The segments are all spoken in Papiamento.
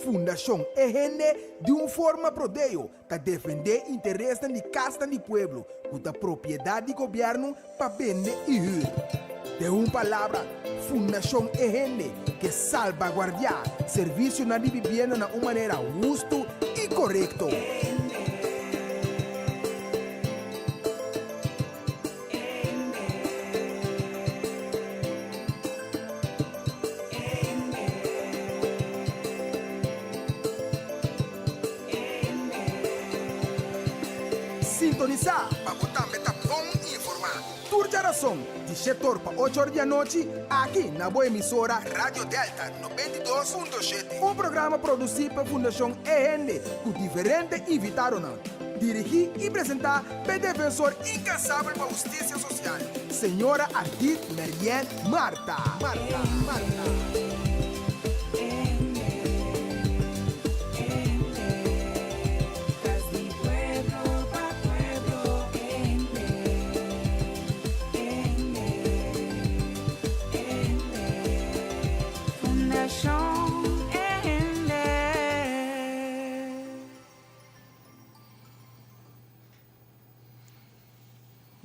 Fundashon E Hende di un forma prodeo ta defendé interesnan di kasnan di pueblo ku ta propiedat di gobièrnu pa bende i hür. Den un palabra, Fundashon E Hende ke salbaguardiá servisionan di bibienda na un manera hustu i korekto. Sintonisá pa bo tambe ta bon informá. Tur djarason di shetor pa ocho or di anochi aki na bo emisora Radio Delta 92.7. Un programa produsí pa Fundashon E Hende ku diferente invitadonan. Dirigí i presentá pa e defensor inkansabel pa hustisia sosial, señora Ardith Merien Martha. Martha. Martha.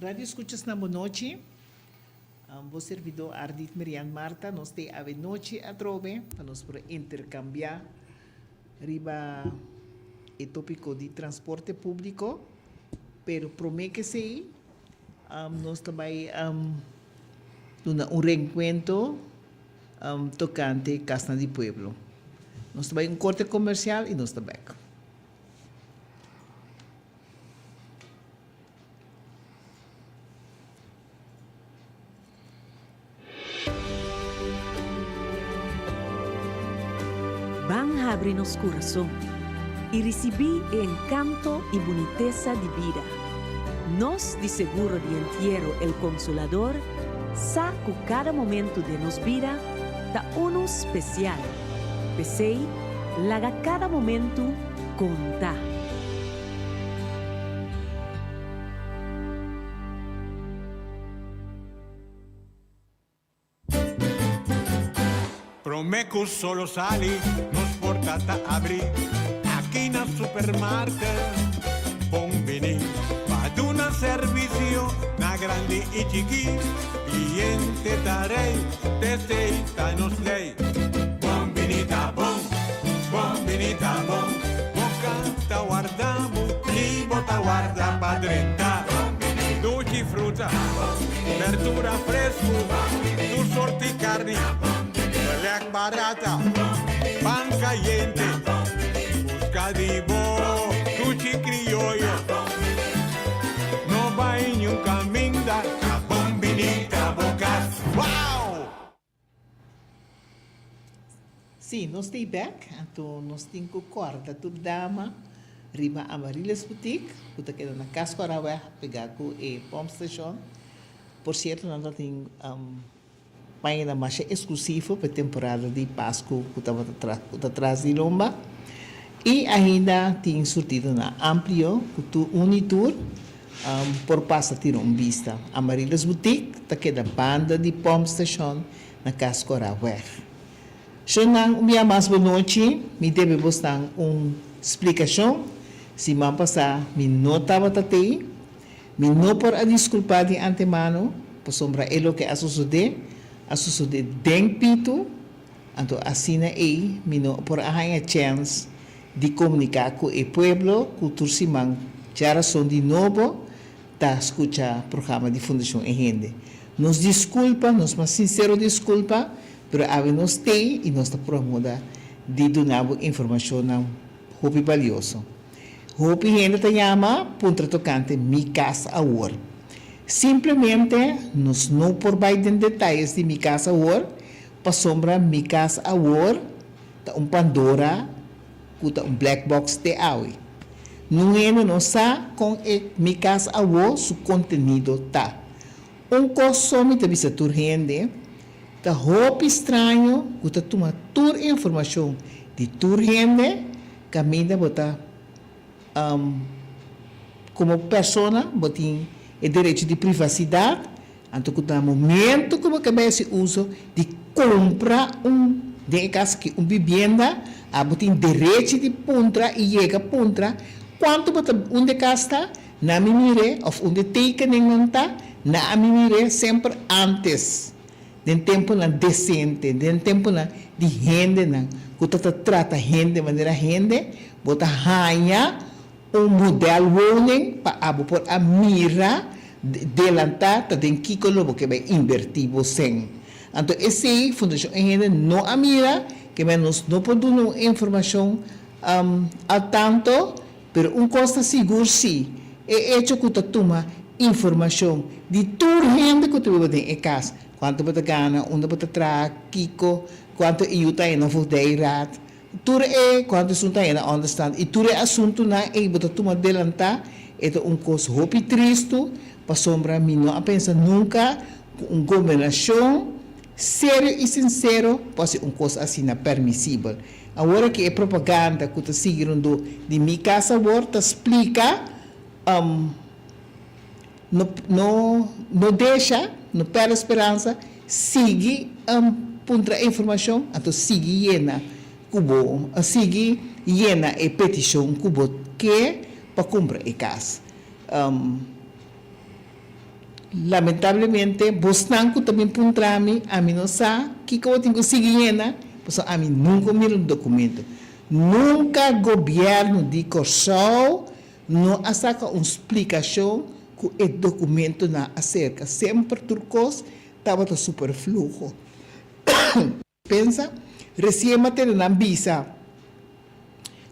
Radio Escuchas na bonochi. Bo servidor Ardith Mirian Martha nos te awe nochi atrobe pa nos por intercambia riba e topico di transporte publico. Pero prome ke esey nos ta bay duna un reencuentro tocante Casnan di Pueblo. Nos ta bay un corte comercial y nos ta bek. Ban habri nos kurason i risibí e enkanto i bunitesa di bida. Nos di Seguro di Entiero El Consolador sa ku kada momentu den nos bida ta unu spesial. P'esei, laga kada momentu konta. Prome cu solo sali, nos porta ta abri aki na supermarket. Bon bini pa duna servicio na grandi y chiki. Cliente ta rey, t'esey ta nos ley. Bon bini ta bon, bon bini ta bon. Boca ta warda bo, ni bo ta warda pa drenta. Duchi fruta, berdura fresku, tur sorti karni, belek barata, pan kayente. Buska di bo duchi krioyo. No bai niun kaminda, ta bon bini ta bo kas. Wow! Sí, nos ta bek, anto nos tin ku kòrda tur dama riba Amaryllis Boutique, ku ta keda na Casco Araweg pegá ku e pompstation. Por sierto, nan ta tin pañanan masha eksklusivo pa e temporada di Pasku ku tabata ku ta tras di lomba. I ainda tin surtidonan amplio ku tur un i tur por pasa tira un bista. Amaryllis Boutique ta keda banda di pompstation na Casco Araweg. Shonnan, un bia mas bonochi, mi debe bosnan un splikashon. Siman pasá mi no tabata tei. Mi no por a diskulpá di antemano, pasobra e loke a sosodé, a sosodé den pitu, anto asina ei mi no por a haña chèns di komuniká ku e pueblo ku tur siman djarason di nobo ta skucha programa di Fundashon E Hende. Nos diskulpa, nos mas sinsero diskulpa, pero awe nos tei i nos ta promoda di duna bo informashonnan hopi balioso. Hopi hende ta yama puntra tokante Mi Kas Awor. Simplemente nos no por bai den detayes di Mi Kas Awor pasobra Mi Kas Awor ta un Pandora ku ta un black box te awe. Nun hende no sa kon e Mi Kas Awor su kontenido ta. Un kos so mi ta bisa tur hende, ta hopi straño ku ta tuma tur informashon di tur hende kaminda bo ta komo persona bo tin e derecho di privasidat, anto ku na momento ku bo ke bai hasi uso di kumpra un. Den e kas aki un bibienda, abo tin derechi di puntra i yega puntra kuantu bo ta unda e kas ta, na mi mir'é, òf unda e tekeningnan ta, na mi mir'é semper ántes, den tempunan desente, den tempunan di hendenan ku ta ta trata hende manera hende, bo ta haña un model woning pa abo por a mira delantá ta den kiko lo bo ke bai inbertí bo sèn. Anto esei Fundashon E Hende no a mira ke men nos no por duna un informashon al tanto, pero un kos ta sigur si, e echo ku ta tuma informashon di tur hende ku ta biba den e kas, kuantu bo ta gana, unda bo ta traha, kiko, kuantu e yu ta haña na voogdijraad, Tur e kuantu esun ta henda onderstand i tur e asuntunan ei bo ta tuma delantá, e ta un kos hopi tristu, pasobra mi no a pensa nunka ku un gobernashon serio i sinsero por hasi un kos asina permisibel. Awor aki e propaganda ku ta sigui rondó di mi kas awor ta splika, No, no, no desha, no perde speransa, sigui puntra e informashon, anto sigui yena ku bo, sigui yena e petishon ku bo ke pa kumpra e kas. Lamentablemente bosnan ku ta bin puntra mi, ami no sa kiko bo tin ku sigui yena, pasobra ami nunka a mira un dokumento. Nunka gobièrnu di Kòrsou No a saka un splikashon ku e dokumentonan aserka. Semper tur kos tabata superfluho. Pensa, resien m'a tene nan bisa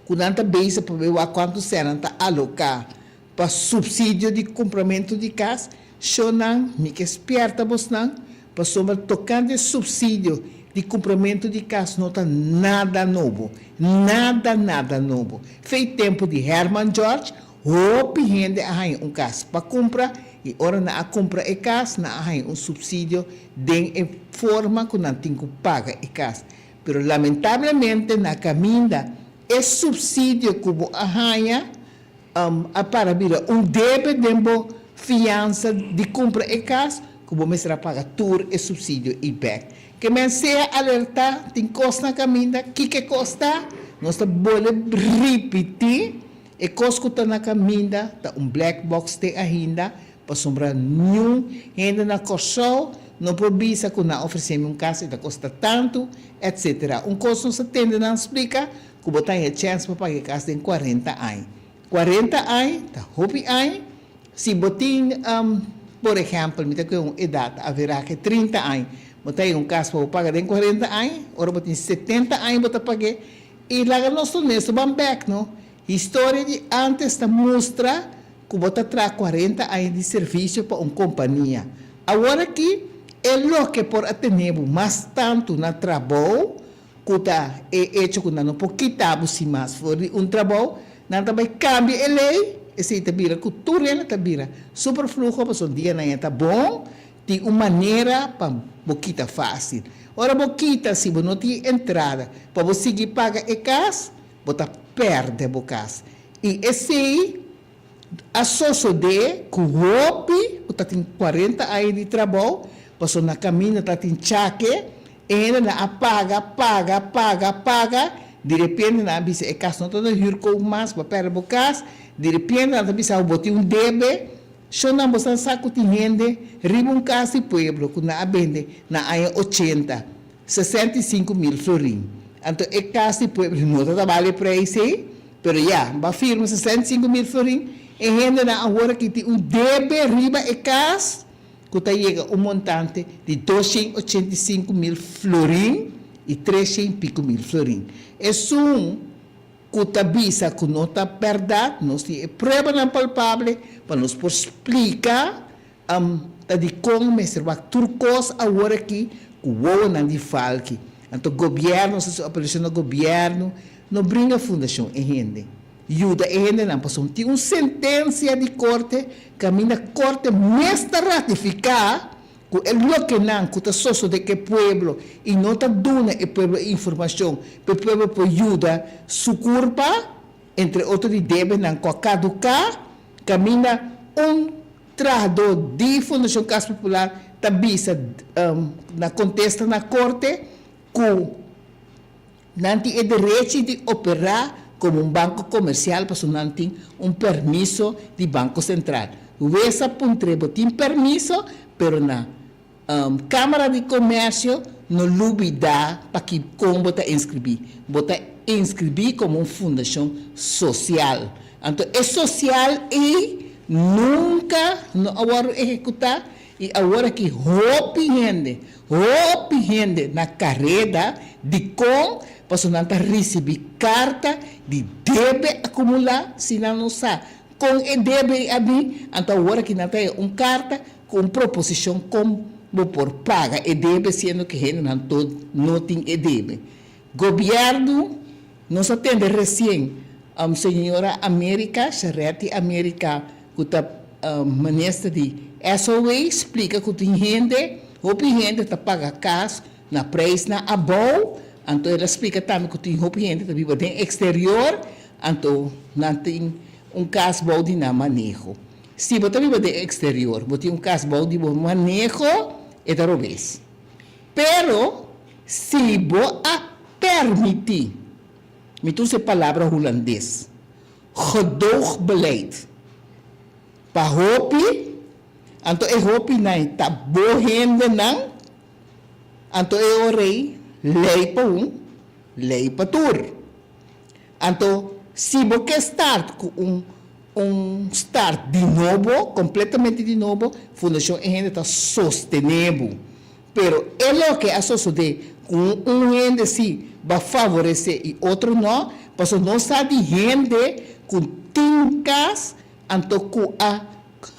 ku nan ta bezig pa bai wak kuantu sèn nan ta aloká pa supsidio di kumpramentu di kas. Shonnan, mi ke spièrta bosnan, pasobra tokante supsidio di kumpramentu di kas no ta nada nobo. Nada, nada nobo. Fei tempu di Herman George, hopi hende a haña un kas pa kumpra i ora nan a kumpra e kas, nan a haña un supsidio den e forma ku nan tin ku paga e kas. Pero lamentablemente na kaminda e supsidio ku bo a haña a para bira un debe den bo fiansa di kumpra e kas ku bo mester a paga tur e supsidio i bek. Ke men sea alertá, tin kos na kaminda, kiko e kos ta? Nos ta bole ripití, e kos ku ta na kaminda ta un black box te ainda, pasobra niun hende na Kòrsou no por bisa ku nan ofresé mi un kas e ta kosta tantu, etsetera. Un kos nos a tende nan splika, ku bo ta haña chèns pa paga e kas den kuarenta aña. 40 aña ta hopi aña. Si bo tin, por ehèmpel, mi ta kohe un edat averahe 30 aña, bo ta haña un kas pa bo paga den 40 aña, ora bo tin 70 aña bo ta pag'é. I laga nos ta honesto, ban bèk no. Historia di ántes ta mustra ku bo ta traha 40 aña di servisio pa un kompania. Awor aki e loke por a tene bo mas tantu na trabou ku ta e echo ku nan no por kita bo sin mas for di un trabou, nan ta bai kambia e lei, esei ta bira ku tur hende ta bira super fluho pasobra dianan ya ta bon, tin un manera pa bo kita fásil. Ora bo kita si bo no tin entrada pa bo sigui paga e kas, bo ta pèrdè bo kas. I esei A sosodé ku hopi ku ta tin 40 aña di trabou, pasobra na kaminda ta tin chake, e hendenan a paga, paga, paga, paga, di repente nan a bisa e kas no ta na hürkoop mas, bo a pèrdè bo kas, di repente nan ta bisa bo tin un debe, shonnan bo sa sa ku tin hende riba un kas di pueblo ku nan a bende na aña 80, 65 mil florin, anto e kas di pueblo no ta ta bale preis ei. Pero ya, bo a firma 65 mil florin, e hendenan awor aki tin un debe riba e kas ku ta yega un montante di 285 mil florin i 300 piko mil florin. Esun ku ta bisa ku no ta bèrdat, nos tin e pruebanan palpable pa nos por splika ta dikon mester wak tur kos awor aki ku wowonan di falki. Anto gobièrnu, nos ta hasi apelashon na gobièrnu, no bringa Fundashon E Hende. Yuda e hendenan pasobra tin un sentensia di korte kaminda korte mes ta ratifiká ku e lokenan ku ta sosodé ku e pueblo i no ta duna e pueblo e informashon pa e pueblo por yuda su kurpa, entre otro di debenan ku a kaduká, kaminda un trahadó di Fundashon Kas Popular ta bisa na kontesta na korte ku. Nan tin e derechi di operá komo un banko komersial pasobra nan tin un permiso di Banko Sentral. Wes a puntr'é bo tin permiso, pero na Kámara di Komersio no lubidá pa ki kon bo ta inskribí. Bo ta inskribí komo un fundashon sosial. Anto e sosial ei nunka no a wòrdu ehekutá i awor aki hopi hende, hopi hende na kareda dikon pasobra nan ta risibí karta di debe akumulá si nan no sa kon e debe ei a bin. Anto awor aki nan ta haña un karta Ku un proposishon kon bo por paga e debe siendo ku hendenan tot no tin e debe. Gobièrnu, nos a tende resien señora America, Sharetti America ku ta minister di SOA splika ku tin hende, hopi hende ta paga kas na preisnan abou, anto el a splika tambe ku tin hopi hende ta biba den eksterior, anto nan tin un kas bou di nan maneho. Si bo ta biba den exterior, bo tin un cas bou di bo maneho, e ta robes. Pero si bo a permiti, mi ta usa e palabra hulandes, gedoogbeleid, pa hopi, anto e hopinan ta bo hendenan, anto e ora ei ley pa un, ley pa tur. Anto si bo ke start ku un un start di nobo, kompletamente di nobo, Fundashon E Hende ta sostené bo. Pero e loke a sosodé ku un un hende si ba favoresé i otro no, pasobra nos sa di hende ku tin kas anto ku a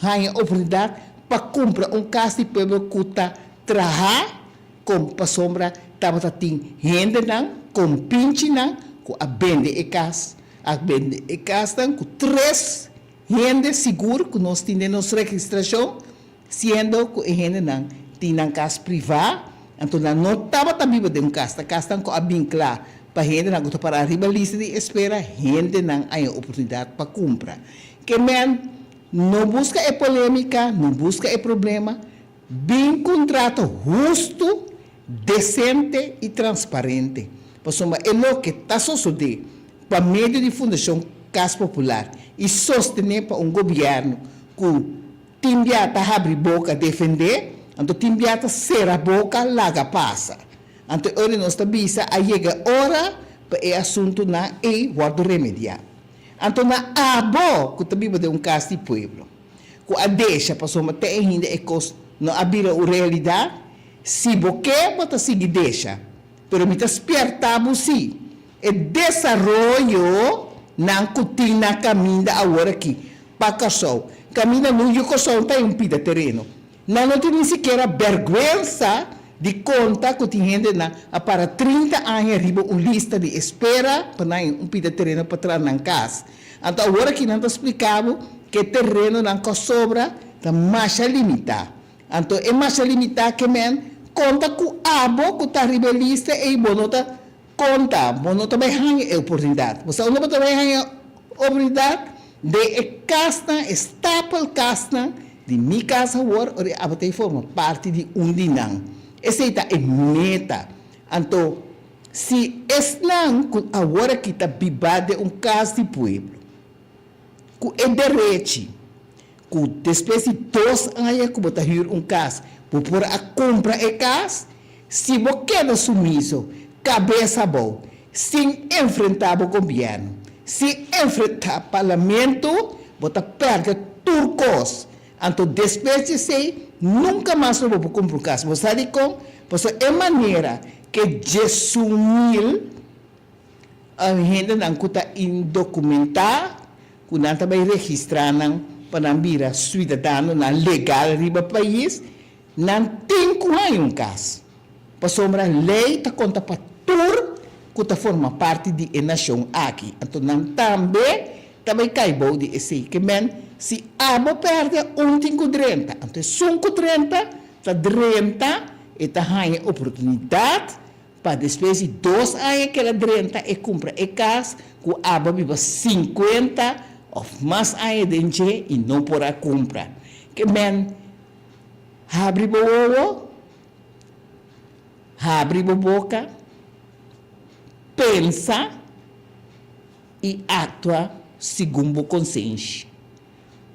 haña oportunidat pa kumpra un kas di pueblo ku ta traha Kon pasobra tabata tin hendenan kompinchinan ku a bende e kas, a bende e kasnan ku tres hende sigur ku nos tin den nos registrashon, siendo ku e hendenan tin nan kas privá, anto nan no tabata biba den un kas, ta kasnan ku a bin kla pa hendenan ku ta pará riba lista di espera, hendenan a haña oportunidat pa kumpra. Ke men no buska e polémika, no buska e problema, Bin ku un trato hustu, desente i transparente, pasobra e loke ta sosodé pa medio di Fundashon Kas Popular i sostené pa un gobièrnu ku tin bia ta habri boka defendé, anto tin bia ta sera boka laga pasa. Anto e ora nos ta bisa a yega e ora pa e asuntunan ei wòrdu remediá. Anto na abo ku ta biba den un kas di pueblo. ku a desha pasobra te ainda e kos no a bira un realidat, si bo ke bo ta sigui desha, pero mi ta spierta bo si, e desaroyo nan ku tin na kaminda awor aki pa Kòrsou, kaminda no yu Kòrsou ta un pida tereno, nan no tin ni sikiera bèrgwensa di konta ku tin hendenan a para 30 aña riba un lista di espera pa nan un pida tereno pa traha nan kas. Anto awor aki nan ta splika bo ku e terenonan ku a sobra ta masha limitá. Anto e masha limitá ke men konta ku abo ku ta riba e lista ei bo no ta konta, bo no ta bai haña e oportunidat. Bo sa unda bo ta bai haña oportunidat? Den e kasnan, e stapel kasnan di mi kas awor, ora abo ta forma parti di un di nan. Esei ta e meta. Anto, si esnan ku aworakí ta bibá den un kas di pueblo, ku e derechi ku despues di dos aña ku bo ta hür un kas, bo por a kumpra e kas, si bo keda sumiso, kabes abou, sin enfrentá bo gobièrnu, sin enfrentá parlamento, bo ta pèrdè tur kos. Anto despues di esei, nunka mas lo bo por kumpra un kas. Bo sa dikon? Pasobra e manera ke 10,000 hendenan ku ta indokumentá, ku nan ta bai registrá nan pa nan bira suidadanonan legal riba pais, nan tin ku haña un kas. Pasobra lei ta konta pa tur ku ta forma parti di e nashon aki. Anto nan tambe ta bai kai bou di esei. Ke men, si abo pèrdè, un tin ku drenta. Anto esun ku drenta ta drenta, e ta haña e oportunidat pa despues di dos aña ku el a drenta e kumpra e kas ku abo a biba sinkuenta òf mas aña den dje i no por a kumpra. Ke men, habri bo wowo. Habri bo boka. Pensa i aktua segun bo konsenshi.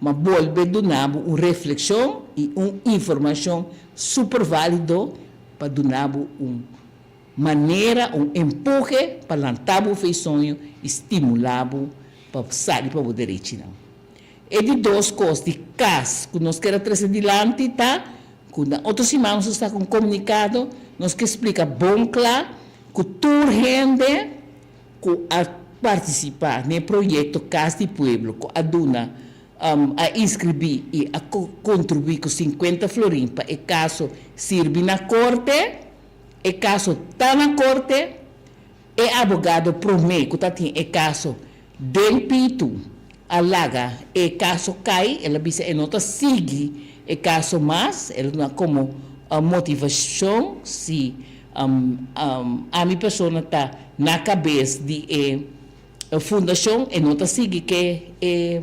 Ma bolbe duna bo un reflekshon i un informashon super válido pa duna bo un manera, un empuhe pa lanta bo fe i soño i stimulá bo pa sali pa bo derechinan. E di dos kos di kas ku nos ker a trese dilanti ta ku na otro siman nos ta saka un komunikado, nos ke splika bon kla ku tur hende ku a partisipá na e proyekto Kas di Pueblo ku a duna a inskribí i a kontribuí ku sinkuenta florin pa e kaso sirbi na korte, e kaso ta na korte. E abogado promé ku ta tin e kaso den pitu a laga e kaso kai, el a bisa e no ta sigui e kaso mas, el a duna komo motivashon si ami persona ta na kabes di e fundashon e no ta sigui ke e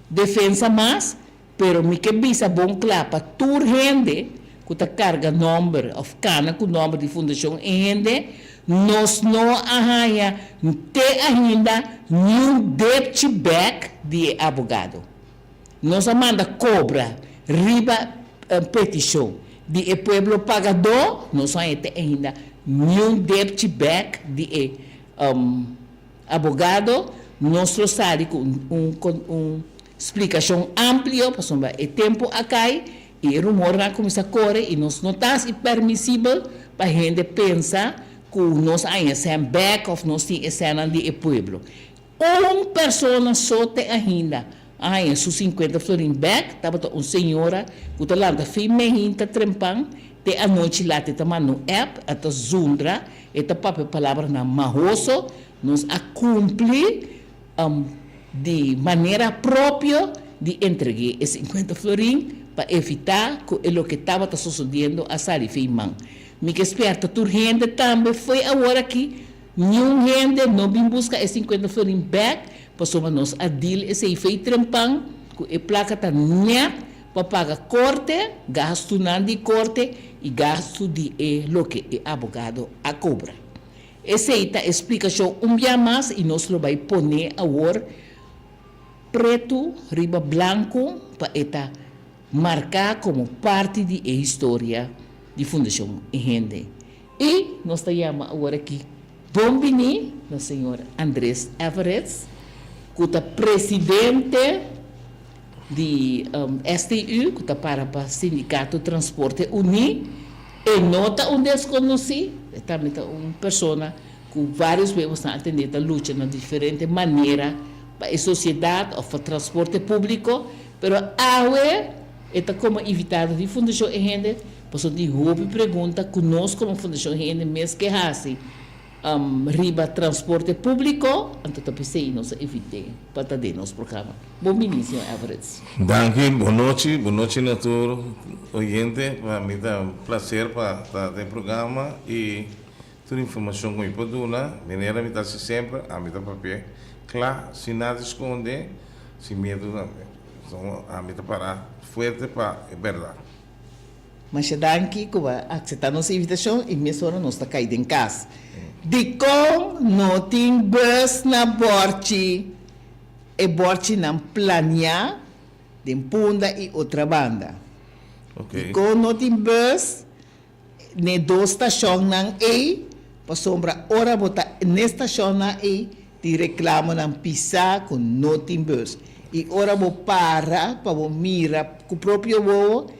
defensa mas. Pero mi ke bisa bon kla pa tur hende ku ta karga nòmber òf kana ku nòmber di Fundashon E Hende, nos no a haña te ainda niun depchi bèk di e abogado. Nos a manda kobra riba petishon di e pueblo pagadó, nos no haña te ainda niun depchi bèk di e abogado. Nos lo sali ku un Splikashon amplio pasobra e tempu a kai i e rumornan a kuminsá kore i nos no ta hasi permisibel pa hende pensa ku nos a haña sèn bèk òf nos tin e sènnan di e pueblo. Un persona so te ainda a haña su sinkuenta florin bèk, tabata un señora ku ta lanta fin mehinta trempan te anochi late ta manda un app, a ta zundra, e ta papia palabranan mahoso, nos a kumpli. Di manera propio di entreg'é e sinkuenta florin pa evitá ku e loke tabata sosodiendo a sali fei man. Mi ke spièrta tur hende tambe fo'i awor aki, niun hende no bin buska e sinkuenta florin bèk pasobra nos a dil esei fei trempan ku e plaka ta nèt pa paga korte, gastunan di korte i gastu di e loke e abogado a kobra. Esei ta e splikashon un bia mas i nos lo bai pone awor pretu riba blanku pa e ta marká komo parti di e historia di Fundashon E Hende. I nos ta yama awor aki bon bini na señor Andres Everitz ku ta presidente di STU ku ta para pa Sindikato Transporte Uní. E no ta un deskonosí, e tambe ta un persona ku vários bes bo a tende ta lucha na diferente manera pa e sosiedat òf pa transporte públiko, pero awe e ta komo invitado di Fundashon E Hende pasobra tin hopi pregunta ku nos komo Fundashon E Hende mes ke hasi. Riba transporte públiko, anto ta p'esei nos a invit'é pa ta den nos programa. Bon bini, señor Everitz. Danki, bon nochi, bon nochi na tur oyente. Pa mi ta un placer pa ta den programa y tur informacion cu mi por duna, manera mi ta haci semper, ami ta papia cla, sin nada di sconde, sin miedo tambe. So, ami ta para fuerte pa e berdad. Masha danki ku bo a akseptá nos invitashon i mesora nos ta kai den kas. Dikon no tin bus na bòrchi? E bòrchinan planiá den Punda i Otrabanda. Dikon no tin bus n'e dos stashonnan ei? Pasobra ora bo ta n'e stashonnan ei tin reklamonan pisá ku no tin bus. I ora bo para pa bo mira ku propio wowo,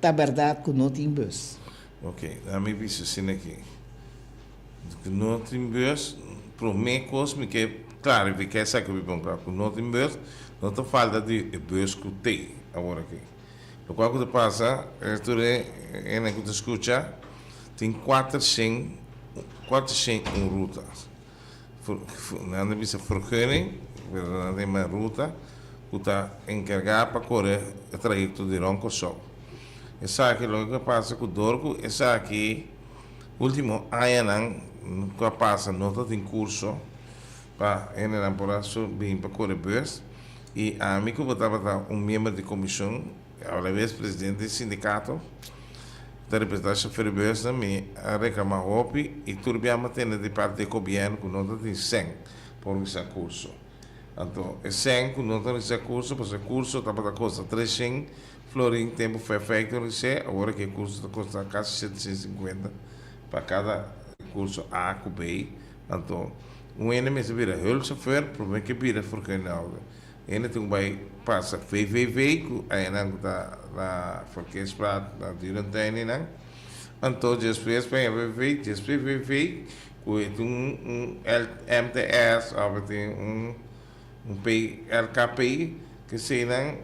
Ta berdad cu no tin bus. Ok, na mi bisa asina aki. Cu no tin bus, prome cos mi ke clarifica esaki mi pon cla, cu no tin bus, no ta falta di e bus cu tey awor aki. Locual cu ta pasa, tur e hende cu ta scucha, tin cuatershen, cuatershen un ruta. Nan ta bisa vergunning, pero nan ta yama ruta, ku ta enkargá pa kore e trayekto di rònt Kòrsou. Esaki loke ku a pasa ku dor ku esaki último añanan ku a pasa no ta tin kurso pa hendenan por a bin pa kore bùs i ami ku bo tabata un miembro di komishon, a la bes presidente di sindikato. ta representá shofèr di bùsnan, mi a reklamá hopi i tur bia mi a tende di parti di gobièrnu ku no ta tin sèn pa organisá kurso. Anto e sèn ku no ta organisá kurso, pasobra e kurso tabata kosta 300 florin tempu Fèfèk ta organis'é, awor aki e kurso ta kosta kasi 750 pa kada kurso A ku B. Anto un hende mester bira hulpchauffeur promé ke bira vergunninghouder. Hende tin ku bai pasa VVV ku ayanan ku ta na Verkeersplaat na Durentuin einan. Anto despues pa haña VVV, despues VVV ku e tin un MTS òf e tin un un PLKP keseinan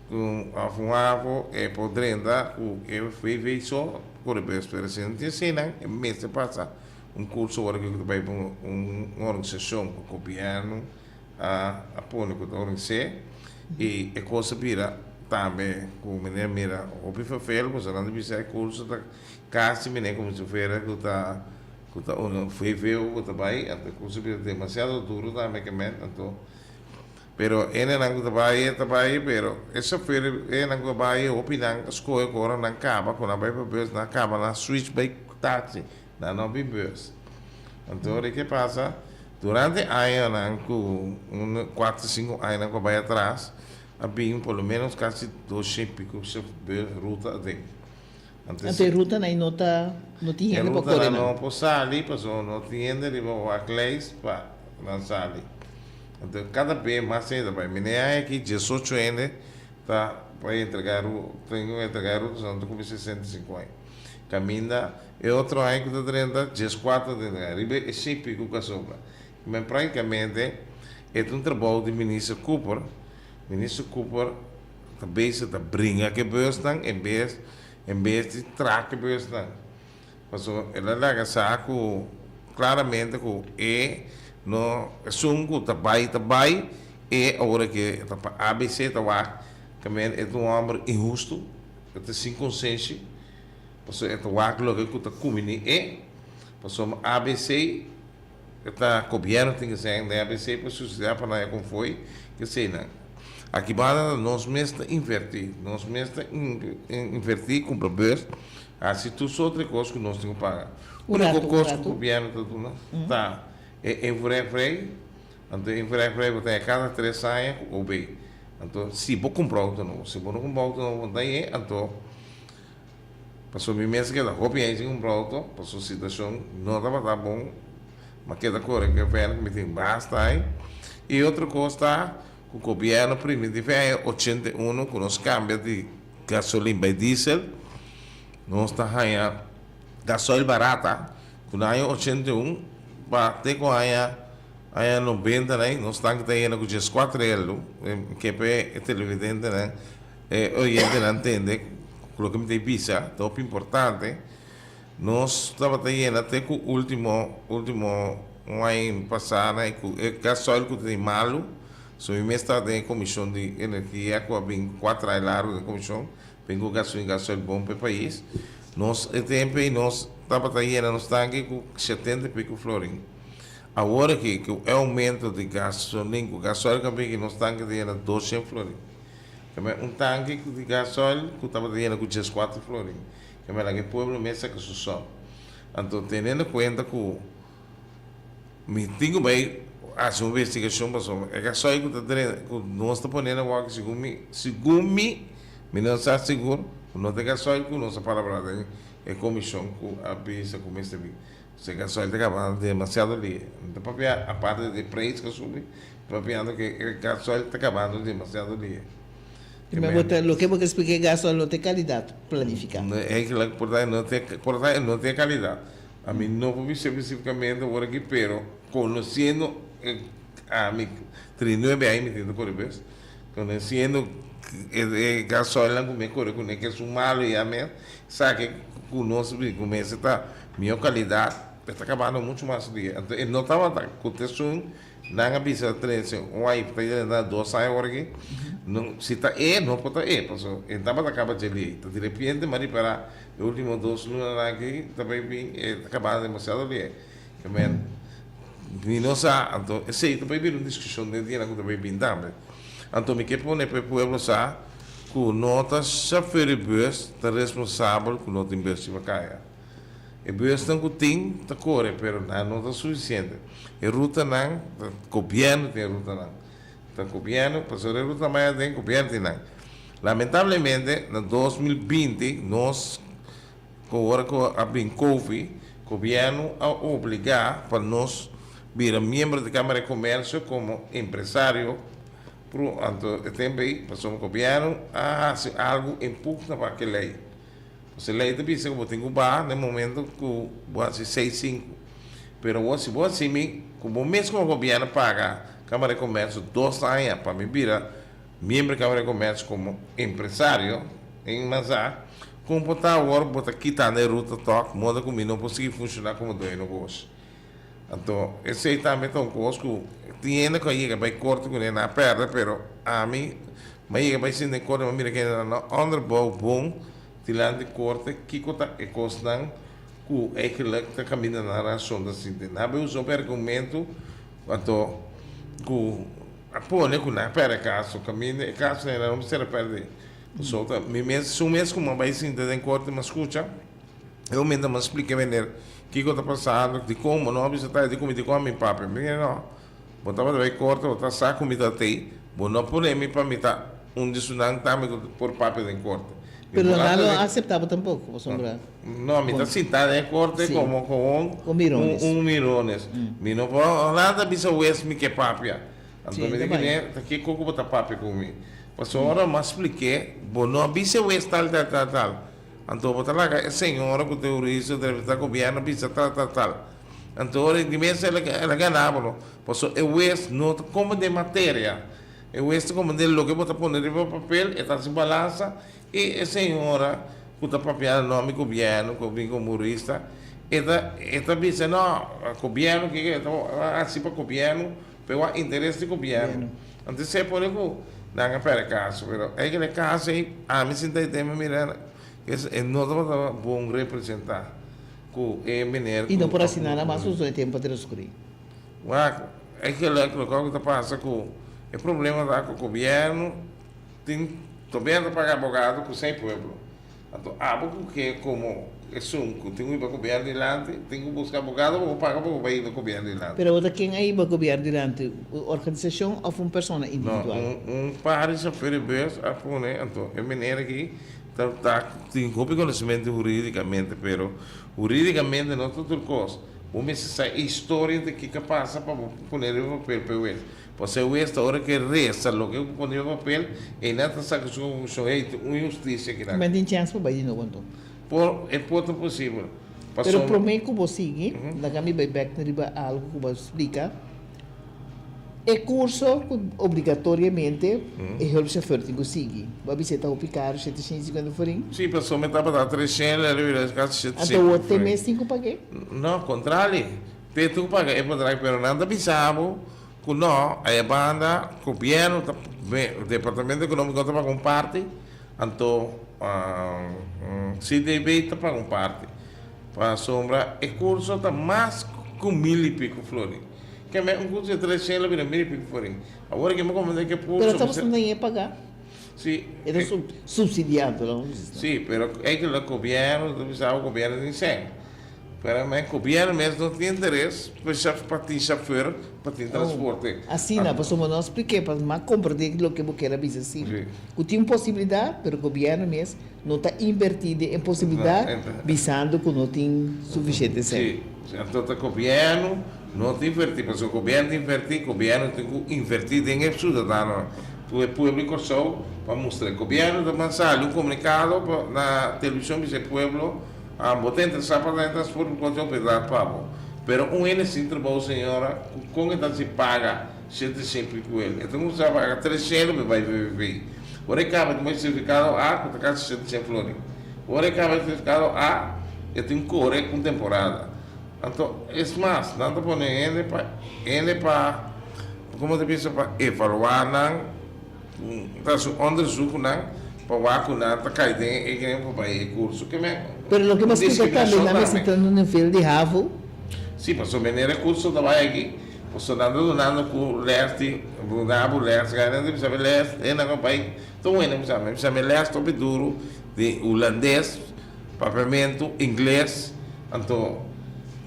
ku òf un havo e por drenta ku e VV so kore bes. Pero si no tin eseinan e mester pasa un kurso ora ku ta bai pa un organisashon ku gobièrnu a pone ku ta organis'é i e kos a bira tambe ku meneer mira hopi vervel pasobra nan ta bisa e kurso ta kasi meneer komo si fuera ku ta ku ta un VVO ku ta bai anto e kurso a bira demasiado duro tambe ke men anto pero hendenan ku ta bai ta bai pero e chofer hendenan ku a bai hopi nan a skohe ku ora nan kaba ku nan bai pa bus nan a kaba nan switch bai taxi Nan no bin bus. Anto ora ke pasa, durante añanan ku un kuater sinku añanan ku a bai atras, a bin por lo menos kasi 200 i piko ruta aden. Anto e rutanan ei no ta, no tin hende pa kore nan? E rutanan no por sali pasobra no tin hende riba wachtlijst pa nan sali. Anto kada be mas hende ta bai. Mi ne aña aki 18 hende ta bai entrega ruta, tin ku entrega e ruta pasobra nan ta kumpli 65 aña. Kaminda e otro aña ku ta drenta, 14 ta drenta. Riba e shipi ku kasobra. Men praktikamente e ta un trabou di Minister Cooper. Minister Cooper ta bezig ta bringa ku e busnan en bes en bes di traha ku e busnan. Pasobra el a laga sa ku klaramente ku e no esun ku ta bai ta bai e ora ke ta pa abc ta wak kaminda e ta un hòmber inhustu. E ta sin konsenshi, pasobra e ta wak loke ku ta kumini e, pasobra abc e ta gobièrnu tin ke sèn den abc pa susidiá pa nan e konfooi keseinan. Aki banda ta nos mes ta invertí, nos mes ta invertí kumpra bus, hasi tur soort di kos ku nos tin ku paga. Un Úniko ratu, un kos ku ratu. gobièrnu ta duna ta e invoervrij, anto e invoervrij bo ta haña kada tres aña ku OB. Anto si bo kumpra outo nobo, si bo no kumpra outo nobo bo ta ye, anto pasobra mi mes a keda hopi aña sin kumpra outo, pasobra situashon no tabata bon, mi a keda kore ku e vèn ku mi tin basta ai. I otro kos ta ku gobièrnu primintí fe aña 81 ku nos kambia di gasolin bai diesel, nos ta haña gasoil barata, ku na aña 81 pa te ku aña Aña nobentanan nos tanki ta yena ku 14 elu. Ke pa e televidentenan, e oyentenan tende ku loke mi ta bisa ta hopi importante. Nos tabata yena te ku ultimo, ultimo un aña pasá nan ku e gasoil ku ta tin malu. So mi mes tabata den e komishon di energia ku a bin kuater aña largu den komishon, bin ku gasolin, gasoil bon pa e pais. Nos e tempu ei nos tabata yena nos tanki ku 70 i piku florin. Awor aki ku e oumento di gasolin ku gasoil ku a bin nos tanki ta yena 200 florin. Keme un tanki di gasoil ku tabata yena ku 14 florin. Keme laga e pueblo mes saka su sòm. Anto teniendo kuenta ku mi tin ku bai hasi un investigashon pasobra e gasoil ku ta drenta ku nos ta pone na wòki segun mi segun mi mi no sa sigur ku no ta e gasoil ku nos a palabrá den e komishon ku a bisa ku mester bin. Se gasoil ta kabando demasiado lihe. No ta papia aparte di prijs ku a subi, ta papiando ku e gasoil ta kabando demasiado lihe. Te men bo ta, loke bo ke splika e gasoil no ta e kalidat planifiká. No, eigenlijk por ta no ta por ta no ta e kalidat. Ami no por bisa spesifikamente awor aki pero konosiendo e ami 39 aña mi tin ta kore bes, konosiendo e gasoilnan ku mi a kore kuné ke esun malu ya mes, esaki ku nos bin ku mester ta Mihó kalidat e ta kabando muchu mas dia. Anto e no tabata ku ta esun nan a bisa trese un waifu ta yega na 2 aña awor aki. No, si ta e, no por ta e, paso e tabata kaba dje lei. Ta direpiente mi a ripará e último 2 lunanan aki ta bai bin e ta kabando demasiado lei. Ke men mi no sa, anto esei ta bai bira un diskushon den dianan ku ta bai bin tambe. Anto mi ke pone pa e pueblo sa ku. Ku no ta shofùr di bùs ta responsabel ku no tin bùs riba kaya. E bùsnan ku tin ta kore pero nan no ta sufisiente. E rutanan ta gobièrnu tin e rutanan. Ta gobièrnu pasobra e ruta maya den gobièrnu tin nan. Lamentablemente na 2020 nos ku ora ku a bin Covid gobièrnu a obligá pa nos bira miembro di Kámara di Komersio komo empresario. Pro anto e tempu ei pasobra gobièrnu a hasi algu en pugna pa ke lei. Pasobra e lei ta bisa ku bo tin ku baha na e momento ku bo hasi seis sinku. Pero awor si bo hasi mi ku bo mes komo gobièrnu paga Kámara di Komèrsio dos aña pa mi bira miembro di Kámara di Komèrsio komo empresario en Mazá, kon por ta awor bo ta kitando e ruta tòg moda ku mi no por sigui funshoná komo doño negoshi? Anto esei tambe ta un kos ku tin hende ku a yega bai korte kuné nan a pèrdè pero ami mi a yega bai sinta den korte mi a mira ku hendenan no onderbouw bon dilanti korte kiko ta e kosnan ku eigenlijk ta kaminda nan rason ta sinti. Nan a bai usa hopi argumento anto ku a pone ku nan a pèrdè kaso kaminda e kaso nan no mester a pèrdè pasobra mi mes su mes ku mi a bai sinta den korte mi a skucha. E momento mi a splika e meneer kiko ta pasando, dikon bo no a bisa ta, dikon mi dikon mi papia. Mi di no, bo tabata bai korte, bo ta sa ku mi ta tei, bo no pone mi pa mi ta un di sunan tambe ku por papia den korte. Mi Pero por nan hasta lo den a aseptá bo tampoko, pasobra No, mi ta sintá den e korte Sí. komo kon Un mirones. un mirones. Mi no por nada bisa wes mi ke papia. Anto Sí, mi ta di bai. kuné, ta kiko ku bo ta papia ku mi? Pasobra ora mi a splik'é, bo no a bisa wes tal tal tal tal. Anto bo ta laga e señora cu ta jurista entrevista gobierno bisa tal tal tal. Anto ora di mes el a gana bo no. Pasobra e huez no ta comprende materia. E huez ta comprende loke bo ta pone riba papel, e ta haci balansa y e señora cu ta papia na nomber di gobierno cu a bin como jurista e ta e ta bisa no gobierno kiko e ta haci pa gobierno pero a interes di gobierno. Anto esey pone cu nan a perde caso, pero eigenlijk e caso ey ami sinta y teme mira e no tabata bon representa cu e meneer Y no cu por haci nada mas pasobra e tempo a transcuri. Wak, eigenlijk loke cu ta pasa cu e problema ta cu gobierno tin tobia ta paga abogado cu sey pueblo. Anto abo ku ke komo esun ku tin ku hiba gobièrnu dilanti, tin ku buska abogado pa bo paga pa bo bai hiba gobièrnu dilanti. Pero bo ta ken a hiba gobièrnu dilanti? Un organisashon òf un persona individual? No, un par di shofèr di bùs a pone, anto e meneer aki ta ta tin hopi konosementu hurídikamente, pero hurídikamente no ta tur kos. Bo mester sa e historia di kiko a pasa pa bo pone riba papel pa e wes. Pasobra e wes ta ora ke resa loke bo pone riba papel, einan ta saka su konklushon, hey, tin un inhustisia kinan. Men tin chèns pa bai di nobo anto? Por, e por ta posibel. Pero Pasobra. promé ku bo sigui, laga mi bai bèk riba algu ku bo a splika. E kurso ku obligatoriamente e hulpchauffeur tin ku sigui. Bo a bisa e ta hopi karu, 750 florin. Sí, pasobra mi tabata 300, el a bira kasi Anto 700 bo te florin. mes tin ku pag'é? No, kontrali. Te tin ku paga e padrag, pero nan ta bisa bo Ku no, aya banda gobièrnu ta departamento ekonómiko ta paga un parti, anto CDB ta paga un parti. Pasobra e kurso ta mas ku mil i piko florin. Ke men un kurso di 300 lo bira mil i piko florin. Awor ke mi komprende ke kurso. Pero ta bastante e paga. Si. E ta supsidiado, no? Si, pero eigenlijk gobièrnu ta bisa bo gobièrnu tin sèn. Pero men gobierno mes no tin interes pa tin chauffeur pa tin transporte. Asina, pasobra no spliké pa mas komprendé loke bo kier a bisa si. Ku tin un posibilidat, pero gobierno mes no ta invertí den e posibilidat bisando ku no tin sufisiente sèn. Si, anto ta gobierno no ta invertí, pasobra gobierno ta invertí, gobierno tin ku invertí den e siudadanonan, tur e pueblo di Kòrsou pa mustra. Gobierno ta manda sali un komunikado pa na televishon bisa e pueblo. Ah, bo ta interesá pa ta den transporte por cualkier oportunidad pa bo. Pero un hende sin trabou, señora, cu con e ta si paga shete shen pico el? E ta cuminsa paga tres shen lo bai VVV. Ora e caba e ta bay certificado A cu ta casi shete shen florin. Ora e caba e certificado A e tin core un temporada. Anto, es mas, nan ta pone hende pa hende pa, como ta bisa, pa evalua nan. Ta su onderzoek ku nan pa wak ku nan ta kai den e gremio pa bai e kurso. Ke men Pero loke bo splika tambe diskriminashon nan mester tambe. ta na nivel di havo. Si, pasobra manera e kurso ta bai aki. Pasobra nan ta dunando ku lès di duna bo lès, nan ta bisa mi lès, e nan a bai tur hende bisa mi, bisa mi lès topi duru di hulandes, papiamentu, ingles, anto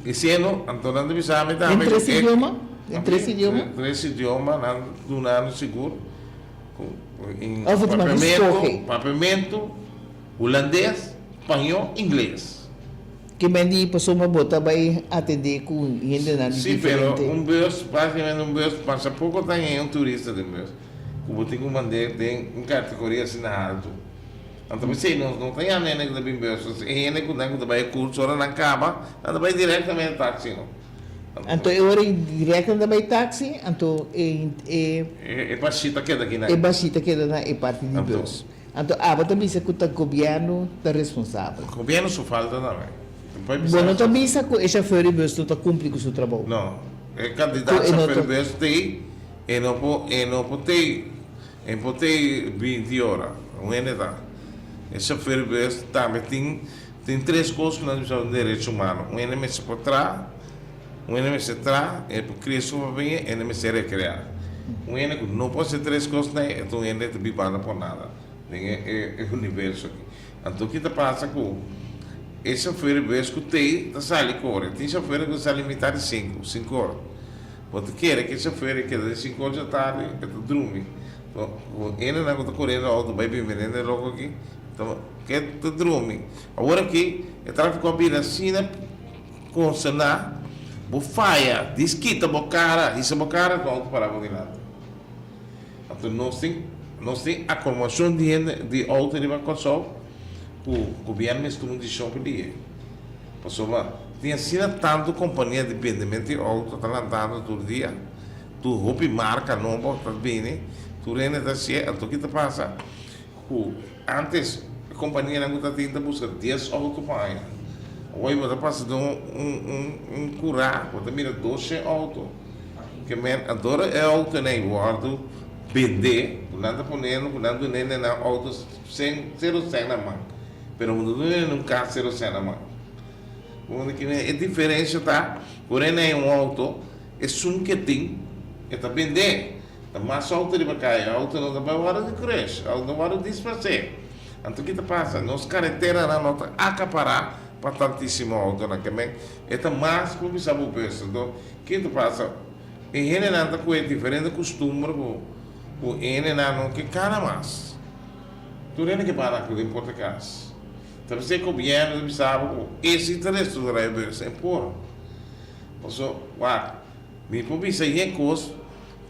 diciendo, anto nan ta bisa mi tambe. Den tres idioma? Den tres idioma? Tres idioma nan duna nos sigur. Of bo ta skohe? Papiamentu, hulandes, spañó, ingles. Ke men di pasobra bo ta bai atendé ku hendenan di Sí, pero diferente. un bus, básicamente un bus, pasa poko ta haña un turista den bus ku bo tin ku mand'é den un kategoria asina haltu. Anto p'esei nos no ta yama hende ku ta bin bus, e hende ku nan ku ta bai e kurso ora nan kaba, nan ta bai direktamente taksi no. Anto e ora ei dirèkt nan ta bai taksi, anto e e. E bashí ta keda akinan. E bashí ta keda na e parti di bus. Anto abo ta bisa ku ta gobièrnu ta responsabel. Gobièrnu su falta tambe. Bo no ta bisa ku e shofèr di bus no ta kumpli ku su trabou. No. E kantidat shofèr di bus t'ei, e no por, e no por t'ei, e por t'ei binti ora. Un hende ta. E shofèr di bus tambe tin, tin tres kos ku nan ta bisa un derecho humano. Un hende mester por traha. Un hende mester traha, e por kria su familia, e hende mester rekreá. Un hende ku no por hasi tres kosnan ei, e ta un hende ta bibando por nada den e universo aki. Anto ki ta pasa ku e shofer bes ku tei ta sali kore. Tin shofer ku ta sali mitad di sinku, sinku ora. Bo ta kere ku e shofer e keda di sinku ora dja tardi e ta drumi. Ku hendenan ku ta koriendo outo bai bin bini hende loko aki ta ke ta drumi. Awor aki e trafiko a bira asina. Konsená, bo faya, dis kita bo kara, hisa bo kara ku outo pará bo dilanti. Anto nos tin, nos tin akomodashon di hende, di outo riba Kòrsou ku gobièrnu mester tuma un desishon pa di e. Pasobra tin asina tantu kompania di bendementu di outo ta lantando tur dia, tur hopi marka nobo ta bini, tur hende ta hasié, anto ki ta pasa? Ku antes e kompanianan ku ta tin ta buska dies outo pa aña. Awor bo ta pasa den un un un kurá bo ta mira doshen outo. Ke men adora e outonan ei wòrdu bendé ku nan ta ponendo ku nan dun'é nan outo sen sero sen na man. Pero bo no dun'é un kas sero sen na man. E diferensha ta ku ora e un outo esun ke tin e ta bendé. Ta mas auto riba kaya, auto no ta bai wòrdu di crash, auto no wòrdu dispersé. Anto ki ta pasa? Nos kareteranan no ta akapará pa tantísimo autonan. Ke men e ta mas ku bisa bo bes. Anto ki ta pasa? E hendenan ta kohe diferente kustumber ku ku e hendenan no ke kana mas. Tur hende ke para ku den porta kas. Ta p'esei gobièrnu ta bisa bo ku e si ta restrukturá e bus, e por. Paso, wak, mi por bisa yen kos.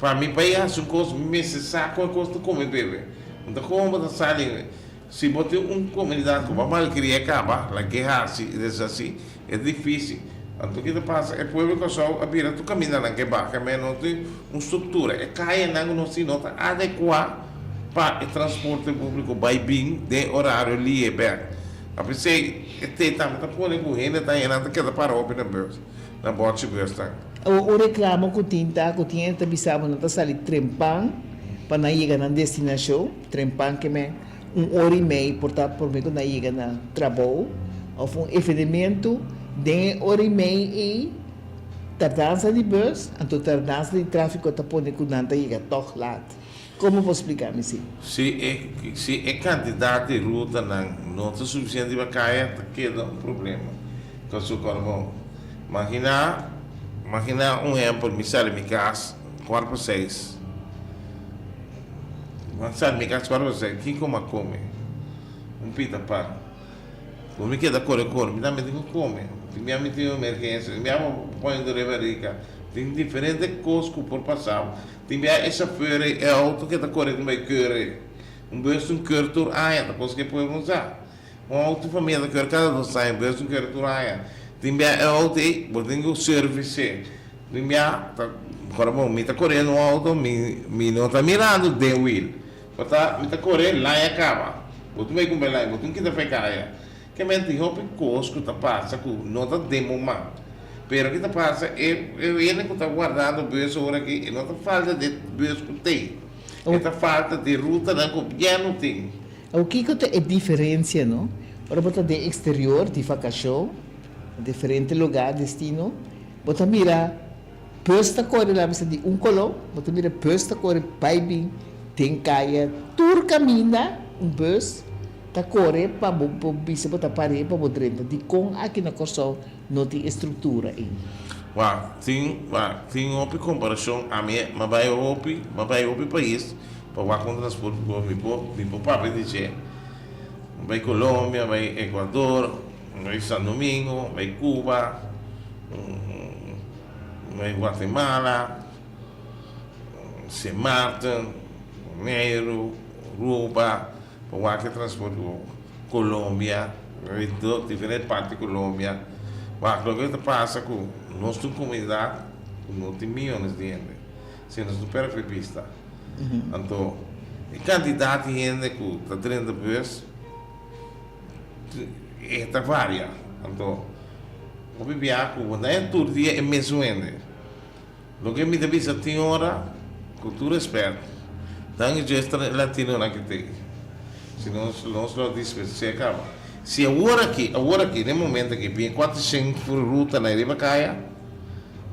Pa mi pa e hasi un kos mi mester sa kon e kos ta kome bebe. No ta komo bo ta sali si bo tin un komunidat ku bo a malkria kaba lag'e hasi i deshasi e ta difisil. Anto ki ta pasa e pueblo di Kòrsou a bira tur kamindanan ke baka men no tin un struktura e kayanan ku nos tin no ta adekuá pa e transporte públiko bai bin den orario li'e bèk. Apesei e te tambe ta pone ku hende ta hende nan ta keda para hopi na bus. Na bòchi bùsnan. Awor un reklamo ku tin ta ku tin hende ta bisa bo nan ta sali trempan pa nan yega nan destinashon, trempan ke men un ora i mei por ta promé ku nan yega na trabou òf un evenementu den e ora i mei ei tardansa di bùs anto tardansa di tráfiko ta pone ku nan ta yega tòg lat. Komo bo splika mi si? Si e si e kantidat di rutanan no ta sufisiente riba kaya ta keda un problema. Pasobra bo maginá maginá un ehèmpel mi sali mi kas kuart pa seis mi sali mi kas kuart pa seis kiko mi a kome? Un pita pan. Bo mi keda kore kore mi tambe tin ku kome. Tin bia mi tin un emergensia tin bia bo pone dor e barika tin diferente kos ku por pasa bo. Tin bia e chauffeur ei e auto ke ta kore tin bai keur ei. Un bus tin keur tur aña, ta kos ke pueblo no sa. Un auto famia ta keur kada dos aña, bus tin keur tur aña. Tin bia e auto ei bo tin ku service. Tin bia ta kore bon mi ta koriendo un auto mi mi no ta mirando den wiel. Bo ta mi ta kore laña kaba. Bo tin bai kumpra laña bo tin kita fe kaya. Ke men tin hopi kos ku ta pasa ku no ta den bo man. Pero ki ta pasa e hende ku ta wardando bus ora aki e no ta falta di bus ku tin. E ta falta di rutanan ku gobièrnu tin. Awor kiko ta e diferensia no? Ora bo ta den eksterior di vakashon, diferente lugar, destino, bo ta mira. Bus ta kore la mester di un koló, bo ta mira bus ta kore bai bin den kaya tur kaminda un bus ta kore pa bo bo bisa bo ta par'é pa bo drenta. Dikon aki na Kòrsou no tin e struktura ei? Wak, tin, wak, tin hopi komparashon. Ami a bai hopi, m'a bai hopi pais pa wak un transporte públiko. Mi por, mi por papia di dje. M'a bai Colombia, m'a bai Ecuador, m'a bai San Domingo, m'a bai Cuba, m'a bai Guatemala, Sint Maarten, Boneiru, Aruba, pa wak e transporte públiko. Colombia, diferente parti di Colombia. Wak loke ta pasa ku nos ta un komunidat ku no tin miyones di hende, si nos no pèrdè bista. Anto e kantidat di hende ku ta drenta bus e ta varia. Anto hopi bia ku bo ta haña tur dia e mesun hende. Loke mi ta bisa tin ora, ku tur respèt, danki Dios ta e latinonan ki t'ei. Si nos nos lo dispers'é kaba. Si awor aki, awor aki, den momento aki, bin kuatershen for ruta na riba kaya,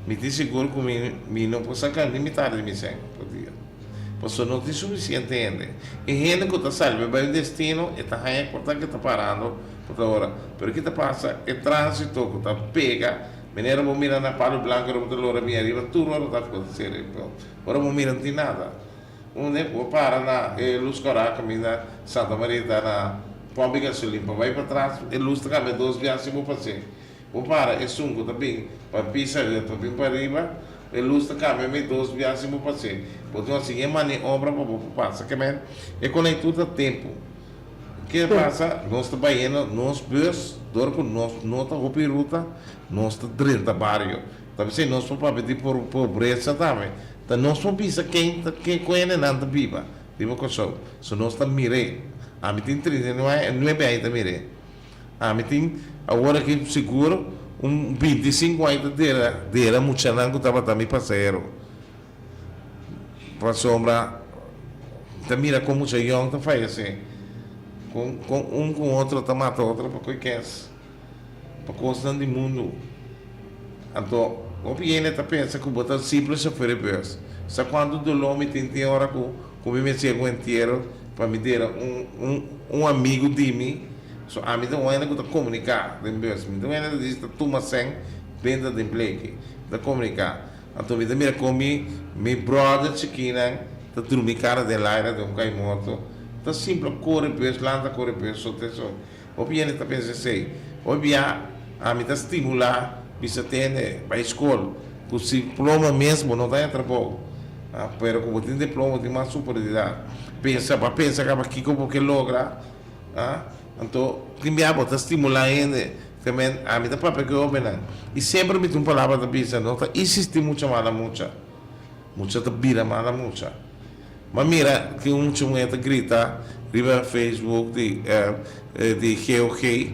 mi tin sigur ku mi mi no por saka ni mitar di mi sèn por dia. Pasobra no tin sufisiente hende. E hende ku ta sali pa bai un destino, e ta haña por ta ke ta parando por ta ora. Pero ki ta pasa? E tránsito ku ta pega Manera bo mira na Palo Blanco ora bo ta lora bin ariba tur ora ta por ser ora bo mira no tin nada. Un ne bo para na e luz cora caminda Santa Maria ta na pomp di gasolin pa bay patras e luz ta cambia dos biaha sin bo pase. Bo para esun cu ta bin pa pisa ta bin pa riba e luz ta cambia mi dos biaha sin bo pase. Bo tin haci e maniobra pa bo por pasa kimen e conectur ta tempo. Ke pasa? Nos ta bayendo nos bus, dor ku nos no ta hopi ruta, nos ta drenta bario. Ta p'esei nos por papia di pobresa tambe. Ta nos por bisa ken ta ken ku hendenan ta biba riba Kòrsou. So nos ta mir'é. Ami tin 39 aña ta mir'é. Ami tin awor aki sigur un 25 aña ta dera dera muchanan ku tabata mi pasahero. Pasobra ta mira kon mucha yòn ta fayesé, kon kon un ku otro ta mata otro pa koe kès, pa kosnan di mundu. Anto hopi hende ta pensa ku bo ta simple shofèr di bùs. Sa kuantu doló mi tin tin ora ku ku mi mester yega un entiero pa mi dera un un un amigu di mi. So ami ta un hende ku ta komuniká den bùs. Mi ta un hende ku ta ta tuma sèn benta den bleki. Mi ta komuniká. Anto mi ta mira kon mi mi brother chikinan ta drumi kara den laira den un kai morto. Ta simpel kore bus, lanta kore bus, so te so. Hopi hende ta pensa esei. Hopi bia ami ta stimula bisa tende bai skol ku si diploma mes bo no ta haña trabou. Pero ku bo tin diploma bo tin mas superioridad. Pensa, bo a pensa kaba kiko bo ke logra. Anto tin bia bo ta stimula hende. Te men, ami ta papia ku e hobennan. I semper mi tin un palabra ta bisa, no ta insistí mucha mala mucha. Mucha ta bira mala mucha. M'a mira tin un mucha muhé ta grita riba Facebook di di GOG,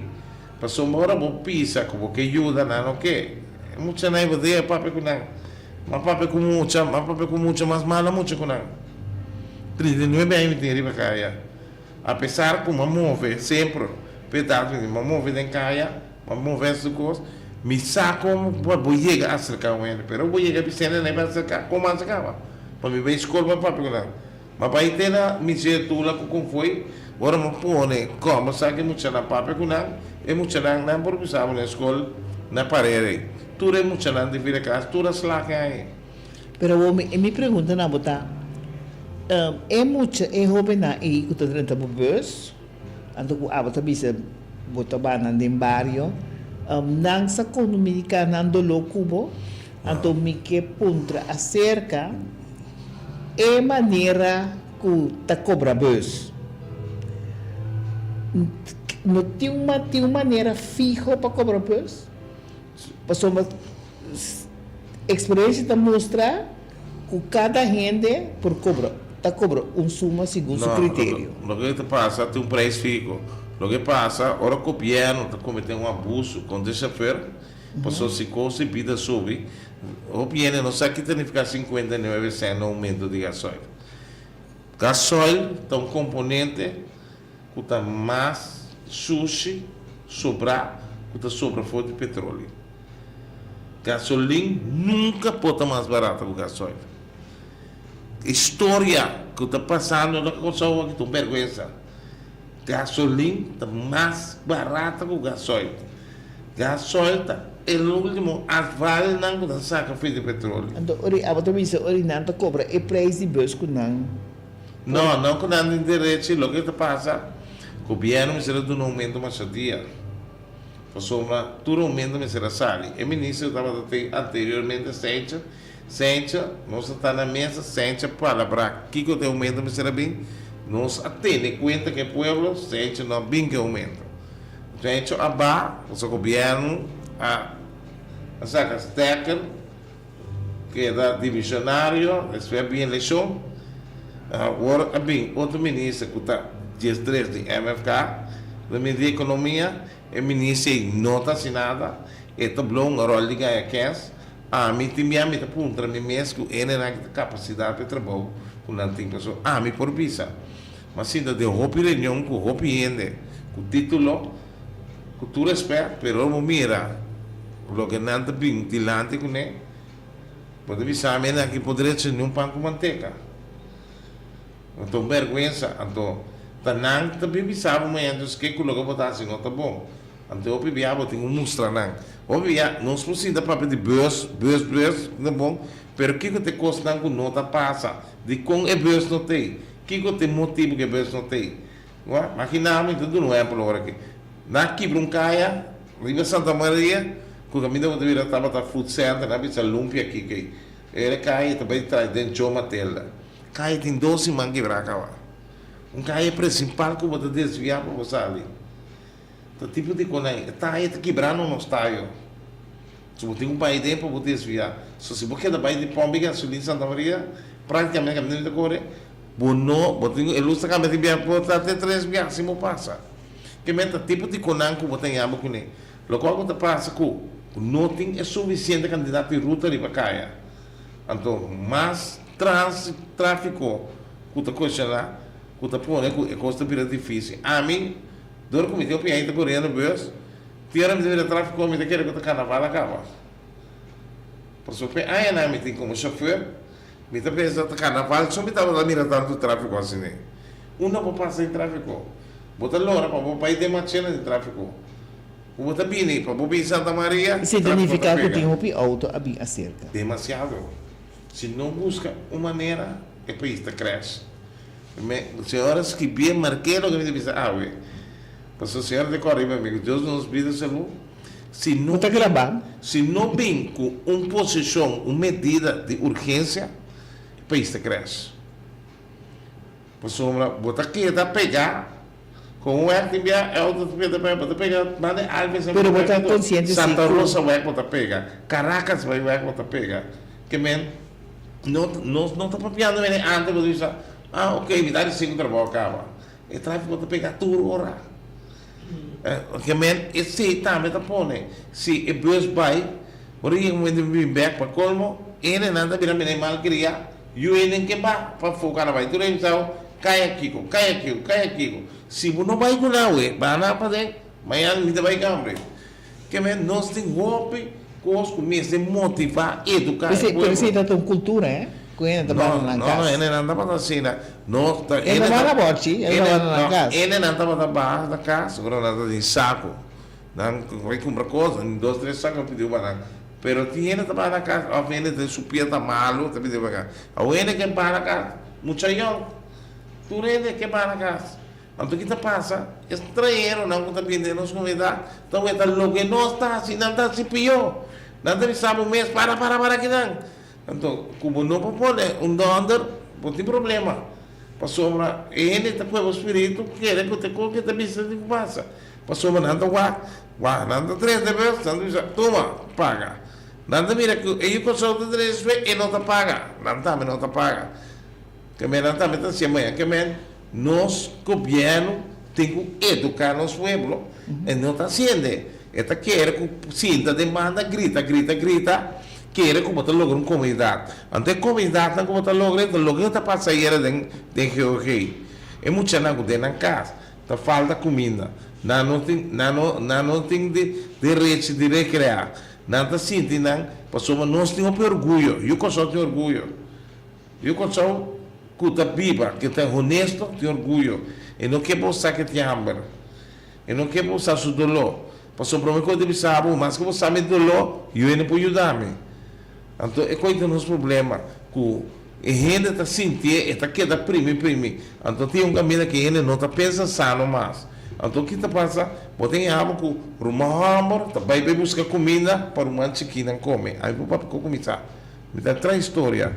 pasobra ora bo pisa ku bo ke yuda nan no ke. E muchanan ei bo ta yega papia ku nan. M'a papia ku mucha, m'a papia ku mucha mas mala mucha ku nan. 39 aña mi tin riba kaya. Apesar ku m'a move semper p'e dat mi m'a move den kaya, m'a move hasi tur kos, mi sa kon pa bo yega aserká un hende, pero bo yega bisa hende nan e bai aserká, kon m'a aserká bo? Pa mi bai skol pa papia ku nan. M'a bai te na mi tula ku konfoi, ora m'a pone kòmbersá ku e muchanan papia ku nan, e muchanan nan por bisa bo na e skol na parere. Tur e muchanan di bira kas, tur a slag ei. Pero awor mi, mi pregunta na bo ta, e mucha, e hobennan ei ku ta drenta bo bus, anto ku abo ta bisa bo ta ba nan den bario, nan sa komuniká nan doló ku bo? Anto mi ke puntra aserka e manera ku ta kobra bus. No tin un, tin un manera fiho pa kobra bus? Pasobra Experiencia ta mustra cu cada hende por cobra, ta cobra un suma segun su criterio. No, loke ta pasa tin un prijs fiho. Loke pasa ora gobierno ta comete un abuso contra e chauffeur, pasobra si cos di bida subi, hopi hende no sa ki ta nifica 59 cent na aumento di gasoil. Gasoil ta un componente ku ta mas sushi sobrá ku ta sobra for di petroleo. Gasolin nunka por ta mas barata ku gasoil. Historia ku ta pasando na Kòrsou aki ta un bèrgwensa. Gasolin ta mas barata ku gasoil. Gasoil ta e ultimo afvalnan ku ta saka for di petroleo. Anto ora abo ta bisa ora nan ta kobra e preis di bus ku nan por. No, no ku nan tin derechi. Loke ta pasa, gobièrnu mester a duna oumento masha dia. Pasobra tur oumento mester a sali. E minister tabata tin anteriormente Sencha. Sencha, nos a ta na mesa, Sencha palabrá kiko ta e oumento mester a bin. Nos a tene kuenta ku e pueblo, Sencha no a bin ku e oumento. Sencha a ba, pasobra gobièrnu a a saka stekker, keda dimishonario, despues a bin elekshon. Awor a bin otro minister ku ta 13 di MFK, ta minister di ekonomia, e minister ei no ta hasi nada, e ta blow un ròl di gaya kès. Ami tin bia mi ta puntra mi mes ku hendenan ki ta kapasidat pa e trabou ku nan tin pasobra ami por bisa. M'a sinta den hopi reunion ku hopi hende ku titulo, ku tur rèspèt, pero ora bo mira loke nan ta bin dilanti kuné, bo ta bisa ami hendenan ki por drecha ni un pan ku manteka. Ta un bèrgwensa. Anto ta nan ta bin bisa bo mañana entonces ke ku loke bo ta hasi no ta bon. Anto hopi bia bo tin ku mustra nan. Hopi bia nos por sinta papia di bus, bus, bus, ta bon, pero kiko ta e kosnan ku no ta pasa? Dikon e bus no t'ei? Kiko ta e motibu ku e bus no t'ei? Wak, makina mi ta duna un ehempel ora aki. Nan a kibra un kaya riba Santa Maria ku kaminda bo ta bira tabata food center, nan a bisa lumpia kiko ei. Era e kaya ta bai tras den Joe Matilda. Kaya tin dos siman kibrá kaba. Un kaya principal ku bo ta desviá pa bo sali. Ta tipo di konai. E tayo ta kibra no nos tayo. So bo tin ku bai den pa bo desvia. So si bo keda bai di pompi gasolin Santa Maria, praktikamente kaminda mi ta kore, bo no, bo tin ku e lus ta kambia di bia por ta te tres bia sin bo pasa. Ke men ta tipo di konan ku bo ta yama kuné. Lokual ku ta pasa ku no tin e sufisiente kantidat di ruta riba kaya. Anto mas trans trafiko ku ta koshoná ku ta pone ku e kos ta bira difisil. Ami. Dor ku mi tin opiña ta koriendo bus, tin ora mi ta mira trafiko mi ta kere ku ta karnaval a kaba. Pasobra p'e añanan mi tin komo shofer, mi ta pensa ta karnaval so mi tabata mira tantu trafiko asina. Unda bo pasa den trafiko? Bo ta lora pa bo bai den Marchena den trafiko. Ku bo ta bini pa bo bin Santa Maria, Esei ta trafiko ta nifiká ku pega. tin hopi outo a bin aserka. Demasiado. Si no buska un manera, e pais ta crash. Me señora skibié marké loke mi ta bisa awe. Pasobra señora ta kòrda riba mi ku Dios nos bida salú. Si no Bo ta bin, grabá? si no bin ku un posishon, un medida di urgensia, e pais ta crash. Pasobra bo ta keda pegá kon un wèk tin bia e outo ta keda pegá, bo ta pega mas di Alves Pero bo ta konsiente si Santa ku. Rosa wèk bo ta pega, Caracas bai wèk bo ta pega. Ke men no nos no ta papiando mene antes bo ta bisa ah ok mi ta risibi un trabou kaba. E trafiko ta pega tur ora. Ke men esei tambe ta pone si e bus bai ora yega momento di bin bek pa kolmo hendenan ta bira mene malkria yu hende ke ba pafó kana bai tur hende bisa kaya kiko kaya kiko kaya kiko si bo no bai ku nan awe ba nan paden mañana mi ta bai kambe. Ke men nos tin hopi kos ku mester motivá, eduká e Pero pueblo. esei ta un kultura, eh? Ku hende ta bana nan No, kas. no, hendenan tabata asina. No, ta E no bana bòchi, e ta bana nan kas. Hendenan tabata baha na kas, ora nan ta tin saku. Nan bai kumpra kos, nan tin dos, tres saku, nan pidi banan. Pero tin hende ta baha na kas, òf hende ta su pia ta malu, ta pidi banan. Awor hende ke baha na kas, mucha yòn. Tur hende ke baha na kas. Anto ki ta pasa? E strañeronan ku ta bini den nos komunidat ta weta loke nos ta hasi, nan ta hasi pió. Nan ta bisa bo mes, Para, para, para kinan. Anto, ku bo no por pone un dònder, bo tin problema. Pasobra e hende ta kue bo spiritu kere ku ta kon ke ta bisa tin ku pasa. Pasobra nan ta wak, wak, nan ta trese bes, nan ta bisa, Tuma, paga. Nan ta mira ku e yu Kòrsou ta trese sue, e no ta paga. Nan tambe no ta paga. Ke men nan tambe ta hasié maña. Ke men nos gobièrnu tin ku eduká nos pueblo, e no ta hasiende. E ta kere ku sinta den banda grita, grita, grita, kere ku bo ta logra un komunidat. Anto e komunidatnan ku bo ta logra e ta loke ku ta pasa ayera den den GOG. E muchanan ku den nan kas ta falta kuminda, nan no tin nan no nan no tin derecho di rekreá. Nan ta sinti nan pasobra nos tin hopi orguyo. Yu Kòrsou tin orguyo. Yu Kòrsou ku ta biba, ku ta honesto, tin orguyo. E no ke bo sa ke tin hamber. E no ke bo sa su doló. Pasobra promé ku bo ta bisa bo, maske bo sa mi doló, yu e no por yuda mi. Anto e koi ta nos problema, ku e hende ta sintié, e ta keda primi primi. Anto tin un kaminda ku e hende no ta pensa sano mas. Anto ki ta pasa? Bo ta haña bo ku ruman hòmber ta bai bai buska kuminda pa ruman chikinan kome. Ami por papia ku kuminsá. Mi ta trae historia.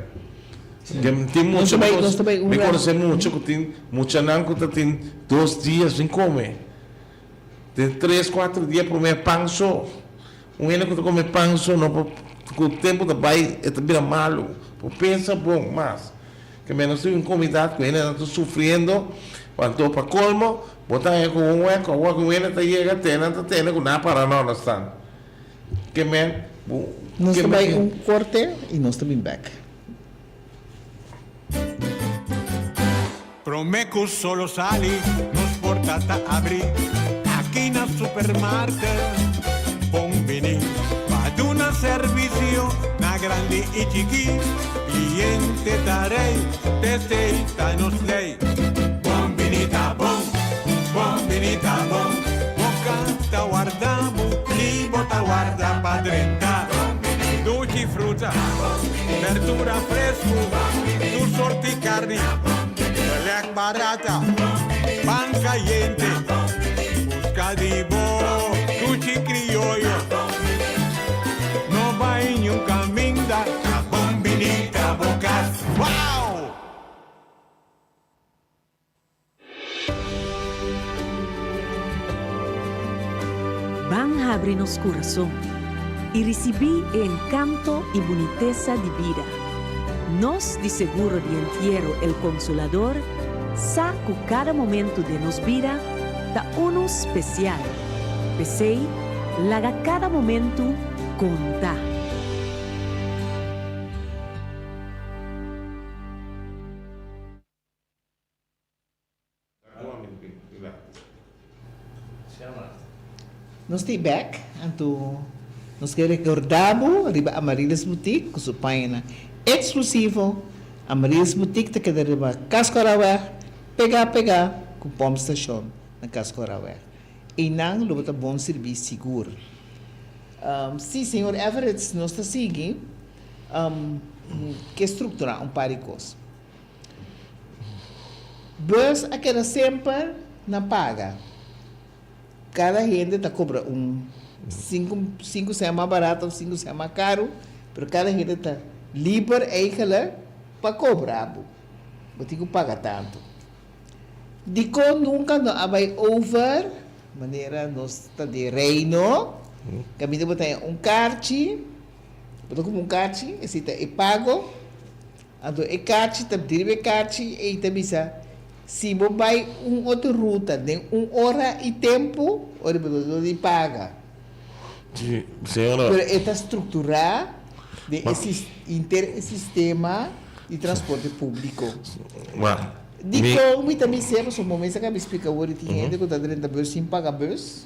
Tin mucha ku mi konosé mucha ku tin muchanan ku ta tin dos dia sin kome. Den tres kuater dia promé pan so. Un hende ku ta kome pan so no por ku tempu ta bai e ta bira malu. Por pensa bon mas. Ke menos tin un komunidat ku hendenan ta sufriendo anto pa kolmo bo ta haña ku un wek awor ku un hende ta yega te nan ta tende ku nan a para no stan. Ke men bo Nos ta bai un korte i nos ta bin bek. Prome cu solo sali, nos porta ta abri aki na supermarket. Bon bini pa duna servicio na grandi y chiki. Cliente ta rey, t'esey ta nos ley. Bon bini ta bon, bon bini ta bon. Boca ta warda bo, ni bo ta warda pa drenta. Duchi fruta, berdura fresku, tur sorti karni, belèk barata, pan kayente, buska di bo duchi krioyo. No bai niun kaminda, ta bon bini ta bo kas. Wow! Ban habri nos kurason i risibí e enkanto i bunitesa di bida. Nos di Seguro di Entiero El Consolador sa ku kada momentu den nos bida ta unu spesial. P'esei, laga kada momentu konta! Nos ta bek, anto nos ke recorda bo riba Amarilis Boutique cu su pañanan exclusivo. Amarilis Boutique ta keda riba Cascoraweg, pega pega cu pompstation na Cascoraweg. Eynan lo bo ta bon sirbi sigur. Si, señor Everitz, nos ta sigui ke structura un par di cos. Bus a keda semper na paga. Kada hende ta kobra un sinku sinku sèn mas barato of sinku sèn mas karu, pero kada hende ta liber eigelijk pa kobra bo. Bo tin ku paga tantu. Dikon nunka no a bai over manera nos ta den Reino, kaminda bo ta haña un karchi, bo ta kumpra un karchi, esei ta e pago. Anto e kachi ta dirbi e kachi ei ta bisa, Si bo bai un otro ruta den un ora i tempu, ora bo lo di paga. Sí, señora. Pero e ta strukturá den e inter e sistema di transporte públiko. Wa, mi. Dikon mi ta bis'é? Pasobra bo mes a kaba splika awor di tin hende ku ta drenta bus sin paga bus.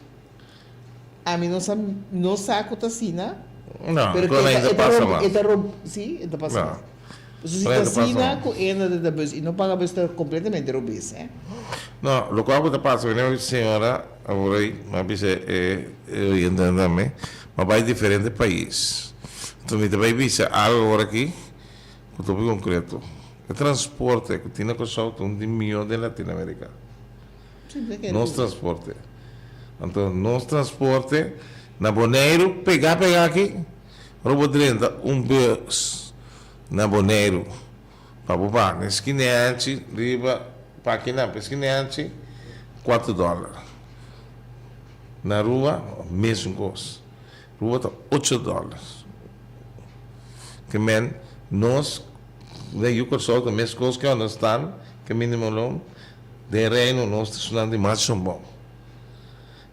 Ami no sa no sa ku ta asina. No, Pero ku e ta ainda e ta pasa rob mas. e ta rob si e ta pasa No. mas. Pasobra si Ku ta ainda pasa asina mas. ku e na drenta bus i no paga bus ta kompletamente robes eh. No, lokual ku ta pasa ku mi señora awor ei mi a bisa e e oyentenan tambe, mi a bai diferente pais. Enton mi ta bai bisa algu awor aki ku ta hopi konkreto. E transporte ku tin na Kòrsou ta un di mihó den Latinoamerika. Nos transporte. Anto nos transporte na Boneiru pega pega aki, ora bo drenta un bus na Boneiru pa bo baha na eskinenchi riba pa akinan pa eskinenchi kuater dòler. Na Aruba mesun kos. Aruba ta ocho dòler. Ke men nos na yu Kòrsou ta mes kos ke understand ke minimum loon. Den Reino nos ta sunan di mas bon.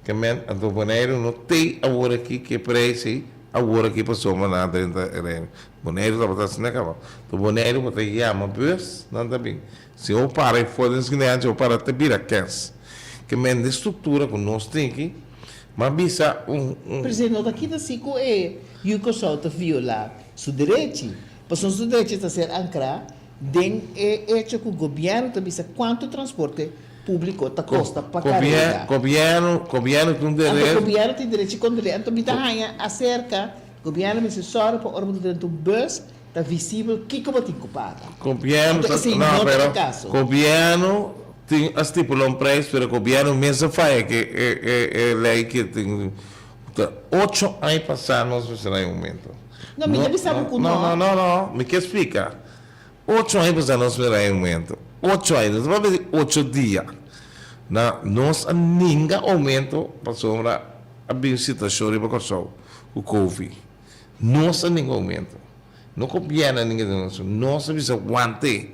Ke men anto Boneiru no tei awor aki ke prijs ei awor aki pasobra nan a drenta e Reino. Boneiru tabata asina kaba. To Boneiru bo ta yama bus nan ta bin. Si bo para ei for den Sint Nancy bo para te bira kens. Ke men den struktura ku nos tin aki. M'a bisa un un. Presidente no ta kita si ku e yu Kòrsou ta violá su derechi, pasobra su derechi ta ser ankrá den e echo ku gobièrnu ta bisa kuantu transporte públiko ta kosta pa kareda. Gobièrnu gobièrnu tin un derecho. Anto gobièrnu tin derechi kontrol'é. Anto mi ta haña aserka gobièrnu mester sòru pa ora bo ta drenta un bùs ta visibel kiko bo tin ku paga. Gobièrnu Anto ta esei no no ta pero e kaso. gobièrnu tin a stipulá un preis pero gobièrnu mes a faya ke e e e lei ke tin ta ocho aña pasá nos mester haña oumento. No mi ta bisa bo ku No no. no no no mi ke splika. Ocho aña pasá nos mira e oumento. Ocho aña, no ta papia di ocho dia. Na nos a ninga oumento pasobra a bin situashon riba Kòrsou ku Covid. Nos a ninga oumento. No gobièrnu a ninga nos, nos a bisa want'é,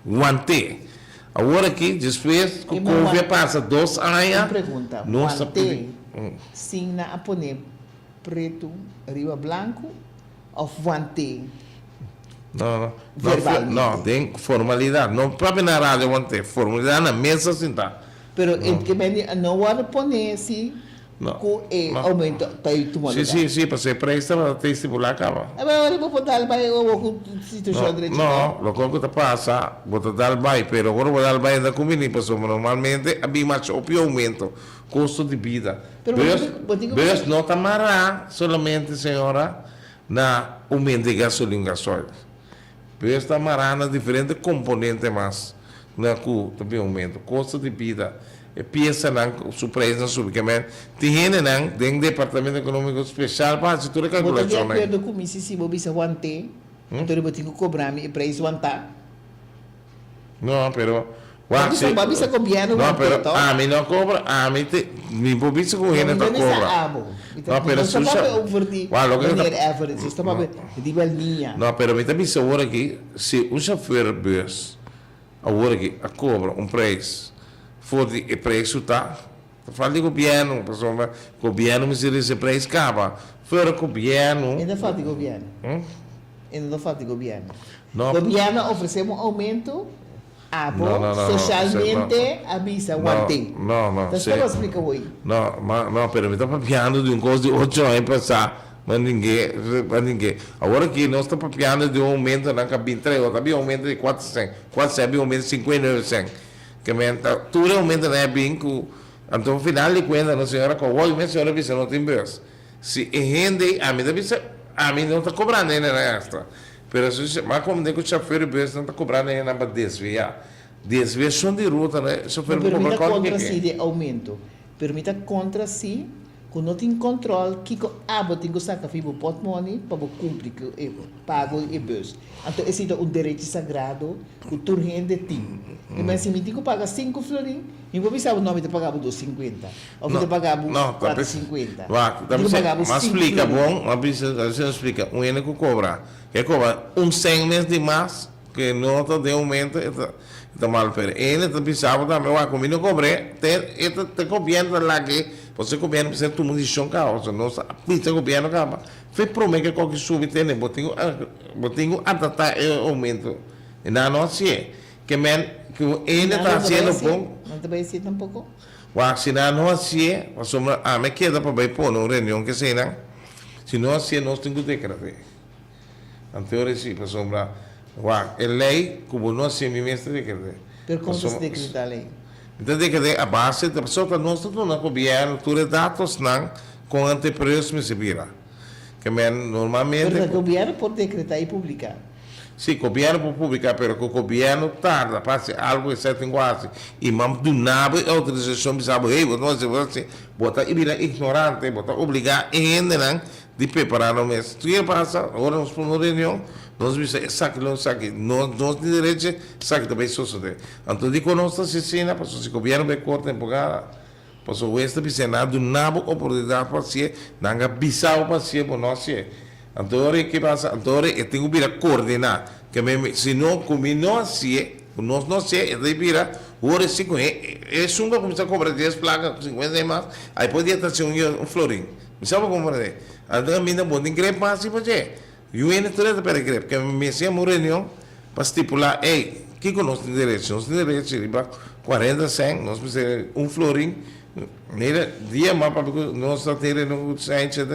want'é. Awor aki despues ku Covid a pasa dos aña, Un pregunta, nos a want'é sin nan a pone pretu riba blanku òf want'é? No, no. Verbalmente. No, den formalidad. No papia na radio want'é. Formalidad na mesa sintá. Pero e ke men di no wòrdu poné si ku e oumento ta e tuma Si, lugá. si, si, pasobra e preis tabata ta estipulá kaba. E bai ora bo por dal bai owo ku situashon drechi No, no, loke ku ta pasa, bo ta dal bai, pero ora bo dal bai no ta kumbini pasobra normalmente a bin masha hopi oumento, kosto di bida. Pero bo tin ku. Bus no ta mará solamente, señora, Na aumento di gasolin gasoil. Pero esta mará na diferente componente mas na cu ta bin aumento. Costo di bida, e piesanan cu su prijsnan subi. Ke men tin hendenan den Departamento Economico special pa haci tur e Bo ta di calculacionnan. acuerdo cu mi si si bo bisa want'é, anto bo tin cu cobra mi e prijs wantá? No, pero Bo wak bisa, si bo a bisa gobierno No, want'é, pero toch? ami no cobra, ami te mi por bisa cu No, hende mi ta no bisa cobra. abo. Mi ta, No, pero nos ta si papia usha over di wak loke ta meneer Everett, nos ta papia riba liña. No, pero mi ta bisa awor aki, si un chauffeur bus awor aki a cobra un prijs for di e prijs cu ta, ta falta di gobierno, pasobra gobierno mester ricibi e prijs caba. Fuera gobierno. E no falta di gobierno. E no ta falta di gobierno. No. Gobierno a ofrece un aumento, abo No, no, no, no, socialmente a bisa no, want'é. no, no, Ta sí. esco bo a splica hoy. No, ma, no, pero mi ta papiando di un cos di ocho aña pasá, ma ningué, ma ningué. Awor aki nos ta papiando di un aumentonan cu a bin tres ora, ta bin aumento di cuatro cent, cuatro cent a bin aumento di 59 cent. Ke men ta, tur e aumentonan a bin cu, anto final di cuenta nos señora cu awor mi señora bisa no tin bus. Si e hende ei, ami ta bisa, ami no ta cobrando hendenan extra, pero si mi a comprende cu chauffeur di busnan ta cobrando hendenan pa desvia. Desviacion di ruta, e chauffeur No, pero mi cobra ta cuanto contra ke si di aumento. Pero mi ta contra si cu no tin control kico abo tin cu saca fi bo portmoney pa bo cumpli cu e pago di e bus. Anto esey ta un derecho sagrado cu tur hende tin. E men si mi tin cu paga cinco florin, mi por bisa bo no mi ta paga bo dos cincuenta of mi ta paga bo cuatro cincuenta. Wak, Mi tin cu paga bo mas cinco splica florin. bon, mas bisa, asina splica, un hende cu cobra, ke cobra un cen mes di mas, ke no ta den aumento, e ta, e ta mal. Pero e hende ta bisa bo tambe, wak, cu mi no cobre, te, e ta, te gobierno ta laga, pasobra e gobierno mester tuma un decision caba, pasobra nos a pisa gobierno caba, fe prome ke koki subi tene, bo tin cu, bo tin cu adapta e aumento. E nan no hacié. Ke men, ku hende Nan ta no ta bai haciendo hacié? bon. Nan ta bai hacié tampoco? Wak, si nan no hacié, pasobra ami a keda pa bai pone un reunion ke eseinan. Si no hacié, nos tin ku dekret'é. Anteor si, pasobra, wak, e lei ku bo no hacié, mi mes ta dekret'é. Pero kon ta Pasobra, dekretá lei? Mi ta dekret'é a base di, pasobra nos ta duna gobièrnu tur e datosnan kon antepreus mester bira. Ke men, normalmente. Pero ta gobièrnu por dekretá i publiká. Si, gobièrnu por publiká, pero ku gobièrnu tarda pa hasi algu esei tin ku hasi i man duna bo e outorisashon bisa bo, hey, bo ta hasi, bo ta hasi, bo ta bira ignorante, bo ta obligá e hendenan di prepará nan mes. Kiko pasa? Ora nos pone un reunion, nos bisa esaki lo esaki, nos nos tin derecho, esaki ta bai sosodé. Anto dikon nos ta hasi asina? Pasobra si gobièrnu bai kort temporada, Pasobra wes ta bisa nan a duna bo oportunidat pa hasié, nan a bisa bo pa hasié, bo no hasié. Anto ora e ke pasa? Anto ora e tin ku bira koordiná. Ke mi, si no, ku mi no hasié, ku nos no hasié, e ta bira ora si ku e esun ku a kuminsá kobra dies plaka, sinkuenta i mas, ai por dia ta hasi un un florin. Mi sa bo komprendé. Anto kaminda bo tin grep mas riba dje. Yu hende tur e ta perde grep. Ke mi mester yama un reunion pa stipulá, ey, kiko nos tin derecho? Nos tin derecho riba kuarenta sènt, nos mester un florin. Mira, dia mas papia ku nos ta tin reunion ku Sánchez,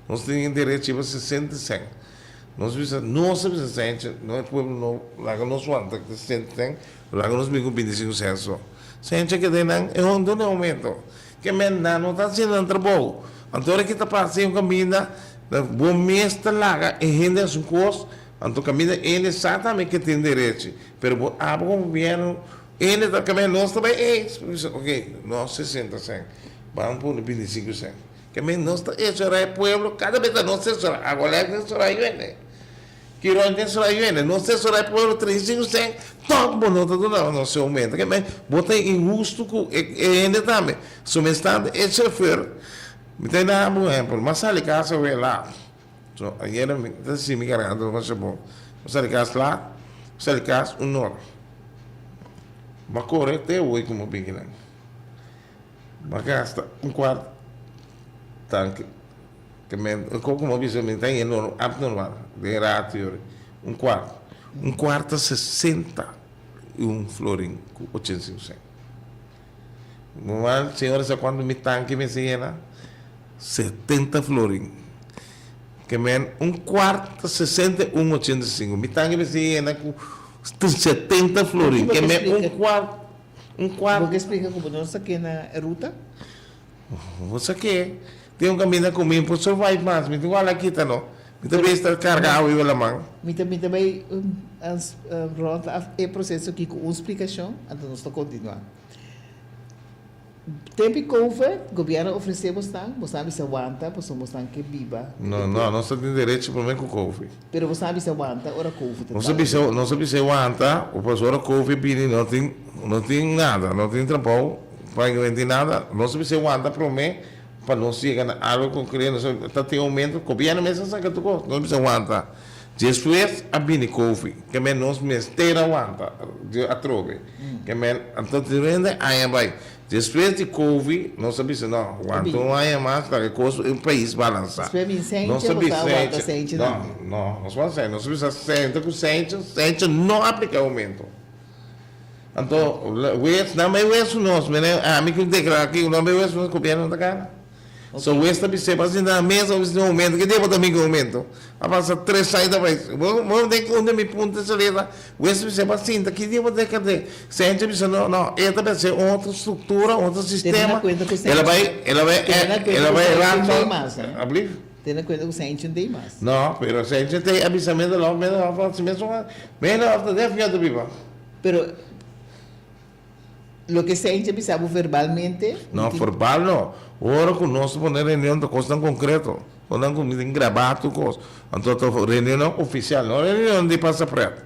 nos tin derecho riba 60 sèn. Nos bisa, nos a bisa Sánchez, no e pueblo no laga nos wanta 60 sèn, laga nos bin ku 25 sèn so. Sánchez keda einan, e hon duna e aumento. Ke men nan no ta hasiendo nan trabou. Anto ora ki ta pasa den un kaminda, bo mes ta laga e hende hasi un kos, anto kaminda hende sa tambe ke tin derechi, pero bo abo komo gobierno Hende ta keme nos ta bai ey, bisa ok nos 60 cent ban pone 25 cent keme nos ta esora e pueblo kada bes ta nos esora Agolek ta esora yuende Kiron ta esora yuende nos ta esora e pueblo 35 cent tok bo no ta duna nos e aumento keme bo ta inhusto ku e hende tambe so mestante e chofer mi ta da bo un ehempel mi a sali casa awe laat so ayera mi ta sinti mi garganta masha bon mi sali cas laat mi sali cas un ora. M'a kore te awor ku m'a bin kinan. M'a gasta un kuart tanki. Ke men ku m'a bisa mi ta yendo abnormal den ratio un kuart. Un kuart ta 61 florin ku 85 sènt. Normal señora sa kuantu mi tanki mester yena? 70 florin. Ke men un kuart ta 61 85. Mi tanki mester yena ku 70 florin. Ke men un kuart, un kuart. Bo ke splika ku bo no sa ke na e ruta? Bo sa ke. Tin un kaminda ku mi por survive mas. Mi tin ku hala kita no. Mi ta bes ta karga awa riba laman. Mi ta mi ta bai rond af e proseso aki ku un splikashon, anto nos ta kontinua. Tempi Covid, gobierno a ofrece bosnan, bosnan a bisa wanta pasobra bosnan ke biba. No, no, nos ta tin derecho prome ku Covid. Pero bosnan a bisa wanta ora Covid ta Nos a bisa, nos a bisa wanta pasobra ora Covid bini no tin, no tin nada, no tin trabou, praktikamente nada. Nos a bisa wanta prome pa nos yega na algo konkreto, nos a ta tin aumento, gobierno mes a saka tur kos, nos a bisa wanta. Despues a bini Covid, ke men nos mester a wanta atrobe. Ke men, anto durante aña bai. Despues di Covid nos a bisa no, wanta un aña mas pa e kos e pais balansa. Despues bin Senche, Nos a bo bisa ta wanta Senche, Senche no, tambe. no, nos wanta Senche, nos a bisa Senche ku Senche, Senche no aplika aumento. Anto, wes, nan bai wes ku nos, mene ami ku deklara aki, nan bai wes ku nos, gobierno no ta gana. So wes ta bis'é pa sinta na mesa bo bis'é un momento, ke dia bo ta bin ku e momento? A pasa tres aña ta bai, bo bo den unda mi punto e salida, wes ta bis'é pa sinta, ki dia bo ta kende? Senchi a bisa no, no, e ta bis'é un otro struktura, un otro Tene sistema, na kuenta ku el a Senchi, bai, el a bai, tene na el kuenta a ku bai Senchi un rancho, dei mas, eh. ablief? Tene na kuenta ku Senchi un dei mas. No, pero Senchi te a bisa Mederhof, Mederhof a hasi mesun, Mederhof ta den fiansa biba. Pero. Loke Senchi a bisa bo verbalmente? No, verbal no. Ora ku nos ta pone reunion ta kosnan konkreto. Kosnan ku mi tin grabá tur kos. Anto ta reunionnan ofisial, no reunion di pasa prèt.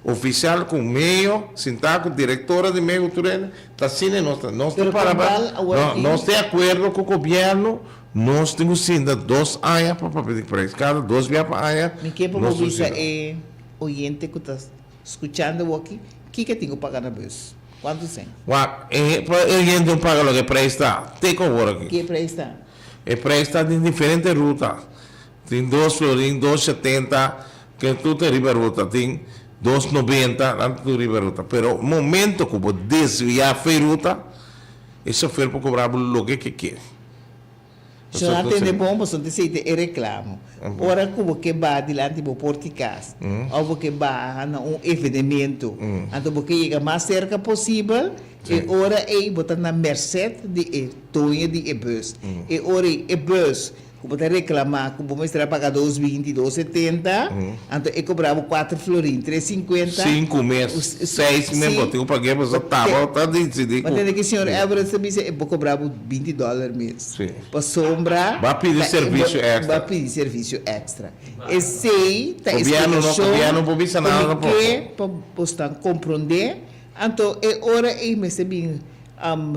Ofisial ku meyo, sintá ku direktora di meyo ku tur hende, ta asina nos ta. Nos ta Pero para pa, kon bal awor no, aki? nos ta di akuerdo ku gobièrnu, nos tin ku sinta dos aña pa papia di preis. Kada dos bia pa aña Mi ke pa bo nos tin ku bisa sinta. e oyente ku ta Skuchando woki, kiko tin ku paga na bus? Kuantu sen? Wak, e pa e hende un paga loke e preis ta. Te ku awor aki. Ki e preis ta? E preis ta den diferente ruta. Tin dos florin, dos shetenta, ke tur ta riba ruta. Tin dos nobenta, nan ta tur riba ruta. Pero momento ku bo desviá fei ruta, e shofer por kobra bo loke ke kier. Si no a tende bon, boso no ta sete e reclamo. Ora cu bo ke baha dilanti bo porta di cas, of bo ke baha na un evenemento, anto bo ke yega mas cerca posibel, e ora ey bo ta na merced di e doño di e bus. E ora ey e bus cu bo ta reclama cu bo mester a paga dos binti, dos setenta, anto e cobra bo cuater florin, tres cincuenta. Cinco mes, seis mes bo tin cu pagu'e, pasobra taba ta dicidi cu. Bo tende cu señor Everett ta bisa e bo cobra bo binti dòler mes. Sí. Pasobra. Bo a pidi servisio extra. Bo a pidi servisio extra. Esei ta e Gobièrnu no, splikashon gobièrnu no por bisa nada ku mi tampoco. ke pa bosnan komprondé. Anto e ora ei mester bin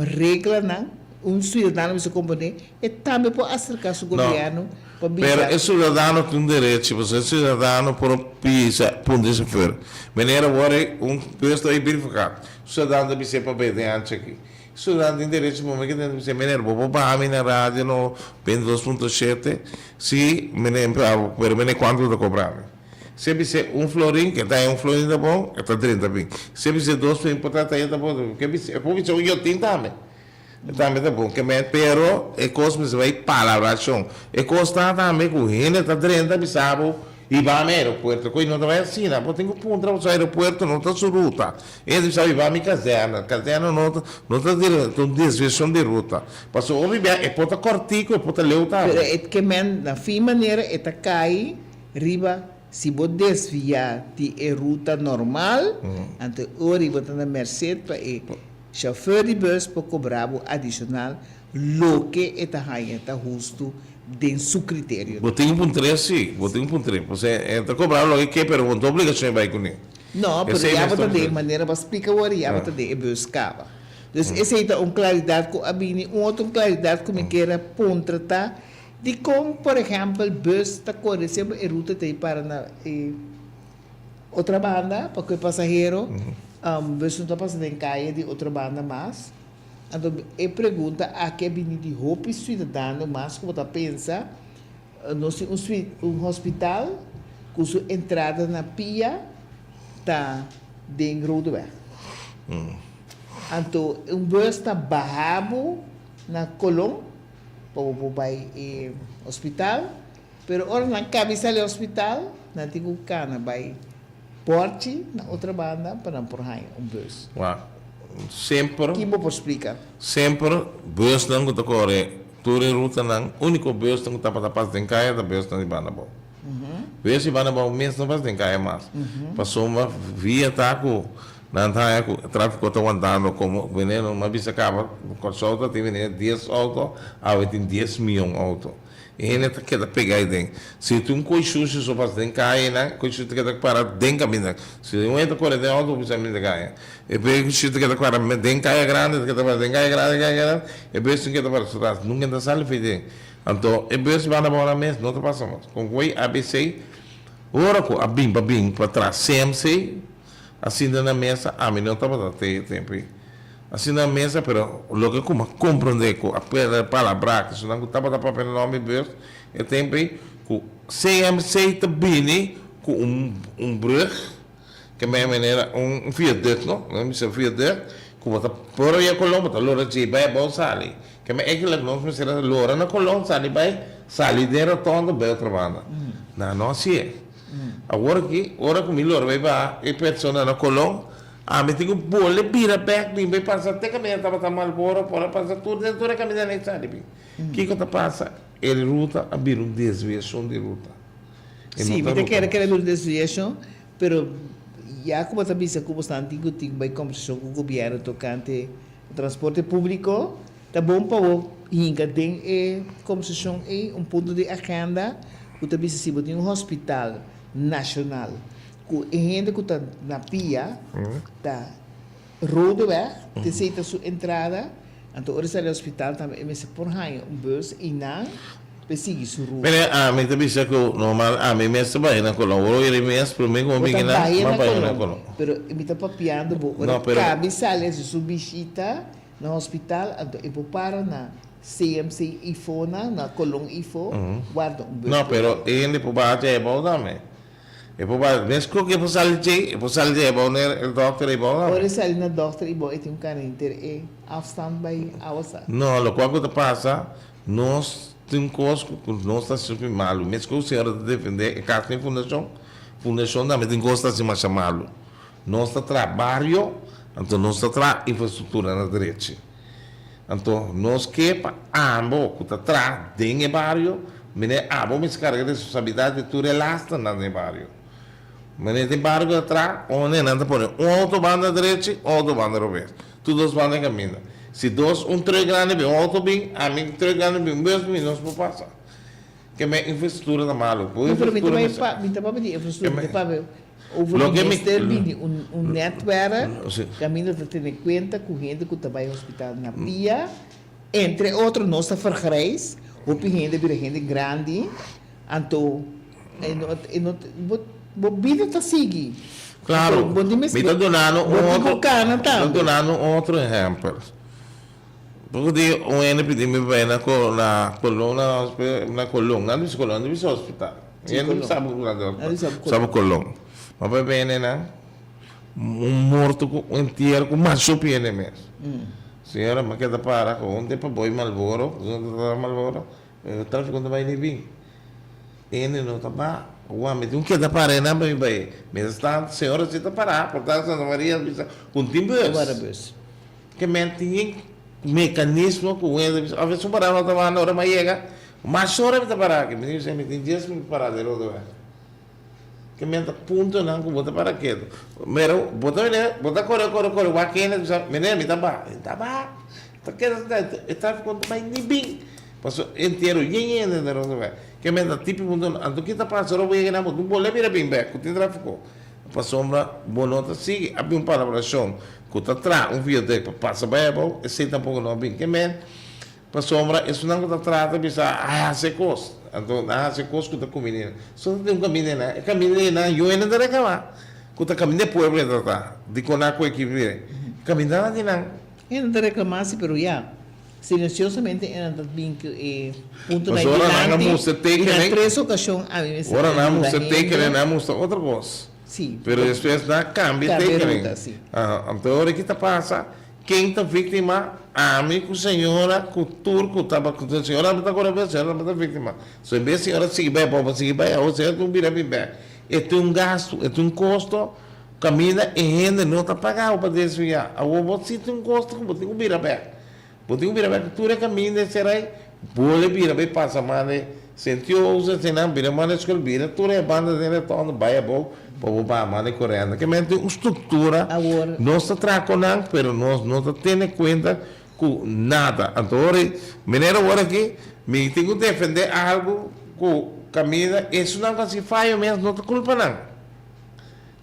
reglanan, un siudadano mester komprondé, e tambe por aserká su No, gobièrnu pa bisa. pero e siudadano tin un derechi, pasobra e siudadano por bisa puntra e shofer, Meneer awor ei un puesto ei birifiká. Siudadano ta bis'é pa bai den anchi aki. Ciudadano tin derecho momento que ten bisa meneer bo por baha mi na radio no 22.7 si meneer pero meneer cuanto bo ta cobra mi si e bisa un florin ke ta un florin ta bon e ta 30 bin si e bisa dos florin por ta ta bon ke bisa e por bisa un yotin tambe. E tambe ta bon ke men, pero e kos mester bai palabrashon. E kos ta tambe ku hende ta drenta bisa bo hiba mi aeropuerto. Koe no ta bai asina. Bo tin ku puntra pasobra aeropuerto no ta su ruta. E ta bisa hiba mi kazèrna. Kazèrna no ta no ta ta un desviashon di ruta. Pasobra hopi bia e por ta kòrtiku e por ta leu tambe. Pero e ke men na fin manera e ta kai riba si bo desviá di e ruta normal, anto e ora bo ta na merced pa e Chauffeur di bus por cobra bo adicional loke e ta haña ta hustu den su criterio. Bo tin un puntr'é? Sí, bo tin un puntr'é. Pasobra e ta cobra bo loke e ke, pero bo no ta obligacion e bai cuné. No, pero Esei ya mes bo ta ta den puntr'é. manera bo a splica awor, ya bo ta den e bus caba. Dus esei ta un claridad cu a bini. Un otro claridad cu mi kier a puntra ta, dicon, por ehempel, bus ta core semper e ruta ta e para na e. Otra banda, pa ku e pasahero, bus no ta pasa den kaya di otra banda mas. Anto e pregunta aki a bini di hopi suidadano mas ku bo ta pensa, nos tin un un hospital ku su entrada na pia ta den Rodeweg. Anto un bus ta baha bo na Colon pa bo por bai e hospital. Pero ora nan kabi sali hospital, nan tin ku kana bai Porchi na otro banda pa nan por haña un bus. Wak, semper. Ki bo por splika? Semper busnan ku ta kore tur e rutanan, úniko busnan ku tabata pas den kaya ta busnan di banda abou. Bus di banda abou mes no pas den kaya mas. Pasobra via ta ku nan ta haña ku tráfiko ta wantando komo veneno. Mi a bisa kaba, Kòrsou ta tin veneno dies outo, awe tin dies mion outo. E hende ta keda pega ei den. Si tin un koi shushi so pasa den kaya einan, koi shushi ta keda para den kaminda. Si un hende ta kore den outo, bo bisa mi ta kaya. E koi shushi ta keda para den kaya grandi, ta keda para den kaya grandi, kaya grandi, e bes tin keda para su tas. Nunka e ta sali fei den. Anto e bes banda abou nan mes no ta pasa mas. Kon koi ABC, ora ku a bin pa bin pa tras CMC, a sinta na mesa, ami no tabata te e tempu ei. Asina na mesa, pero loke ku mi a komprondé ku a perde palabrá ku esnan ku tabata papia na nòmber di Dios e tempu ei, ku CMC ta bini ku un un brùg, ke mei manera un viaduct no, nan bisa viaduct, ku bo ta por aya Colón bo ta lora djei bai abou sali. Ke mei eigenlijk nos mester a lora na Colón sali bai sali den rotonde bai otro banda. Nan no hasié. Awor aki ora ku mi lora bai baha e persona na Colón, Ami tin ku bole bira bek bin bai pasa te kaminda tabata Marlboro por a pasa tur den tur e kaminda nan sali bin. Kiko ta pasa? E ruta a bira un desviashon di ruta. E Sí, no mi ta ta ruta kere mas. kere bira un desviashon, pero ya ku bo ta bisa ku bosnan tin ku tin bai kombersashon ku gobièrnu tokante transporte públiko, ta bon pa bo hinka den e kombersashon ei un punto di agenda ku ta bisa si bo tin un hospital nashonal Ku e hende ku ta na pia ta Rodeweg, t'esei ta su entrada, anto ora e sali hospital tambe e mester por haña un bus einan pa e sigui su ruta. Mire, ami ta bisa ku normal ami mes ta bai na Colon. Ora iri mes prome ku mi Bo ta bini nan, bai m'a na bai na Colon, Colon. pero mi ta papiando bo ora No, pero. kabi sali hasi su bishita na hospital, anto e por para na CMC ifo nan, na Colon ifo, warda un bus No, por pero bai. e hende por baha dje abou tambe. E por bai, mes ku e por sali djei, e por sali djei abou na e dòkter ei bou Ora tambe. e sali na dòkter ei bou e tin un kana henter e afstand bai awasa. No, lokual ku ta pasa, nos tin kos ku nos ta hasi malu. Mes ku señora ta defendé e kas den fundashon, fundashon tambe tin kos ta hasi masha malu. Nos ta traha bario, anto nos ta traha infrastruktura na drechi. Anto nos ke pa abo ku ta traha den e bario, mene abo mester karga responsabilidat di tur e lasternan den e bario. Mene den bario ku ta traha, one nan ta pone un outo banda drechi, un outo banda robes. Tur dos banda e kaminda. Si dos un truk grandi bin, un outo bin, ami truk grandi bin, un bus bin, nos por pasa. Ke men infrastruktura ta malu. Bo No, pero mi ta infrastruktura bai mester. pa, mi ta papia di infrastruktura, mi ta papia over Loke di mi. mester bini un un netwerk Si. kaminda ta tene kuenta ku hende ku ta bai hospital na pia, entre otro nos ta vergrijs, hopi hende bira hende grandi, anto e no e no bo bo bida ta sigui. Klaro, Anto bo tin mi ta dunando bo un tin ku otro, kana mi ta tambe. dunando un otro ehèmpel. Poko di un hende pidi mi bai na na Colon na na Colon nan bisa Colon nan bisa hospital Sí, hende Colon. sabi ku nan Nan bisa Colon. sabi Colon ma bai bene nan un morto ku un entiero ku masha hopi hende mes. Señora, mi a keda para ku un te pa boi Malboro, pasobra ta Malboro, e trafiko no ta bai ni bin. Ene no ta ba. Wak, mi tin ku keda para einan pa mi bai. Mientras tanto, señora si ta para, por tanto Santa Maria a bisa ku no tin bus. Ke men tin e mekanismo ku hende bisa, of esun pará no ta banda ora mi a yega, mas ora mi ta para aki. Mi tin bisa, mi tin dies minüt pará den Roodeweg. Ke men ta puntonan ku bo ta para ketu. Pero bo ta mira, bo ta kore kore kore wak hende ta bisa, meneer mi ta baha. E ta baha. Ta keda sinta, e trafiko no ta bai ni bin. Pasobra entiero yen yen hende den Roodeweg. Ke men ta tipi puntonan. Anto ki ta pasa ora bo yega nan bo no bolbe bira bin bek ku tin trafiko. Pasobra bo no ta sigui. A bin un palabrashon ku ta traha un viaduct pa pasa bai abou, esei tampoko no a bin. Ke men Pasobra esunnan ku ta trata bisa a hasi e kos, anto nan a hasi e kos ku ta kumini nan. So ta tin un kaminda einan, e kaminda einan yo hende ta reklamá ku ta kaminda e pueblo e ta ta, dikon nan a kohe ekipo bira. Kaminda nan di nan. Hende ta reklamá si, pero ya, silensiosamente e nan ta bin ku e puntonan Pasobra ora nan a dilanti mustra i na tekenen, tres okashon ami mester ora nan a yuda mustra tekenen hende. nan a mustra otro kos. Sí. Pero despues nan a kambia Kambia tekenen. ruta, sí. Aha, anto ora ki ta pasa? Ken ta víktima? Ami ku señora ku tur ku taba ku señora tabata kore bes, señora tabata víktima. So en bes señora sigui bai abou pa sigui bai abou, señora tin ku bira bin bek. E tin un gastu, e tin un kosto kaminda e hende no ta pagabo pa desviá. Awor bo si tin un kosto ku bo tin ku bira bek. Bo tin ku bira bek ku tur e kaminda e serai, bole bira bai pasa mane Sentioso eseinan bira mane skol bira tur e banda den retondo bai abou pa bo baha mane korenta. Ke men tin un struktura Awor. nos ta traha ku nan pero nos no ta tene kuenta ku nada. Anto ora meneer awor aki mi tin ku defende algu ku kaminda esunnan ku hasi fayo mes no ta kulpa nan.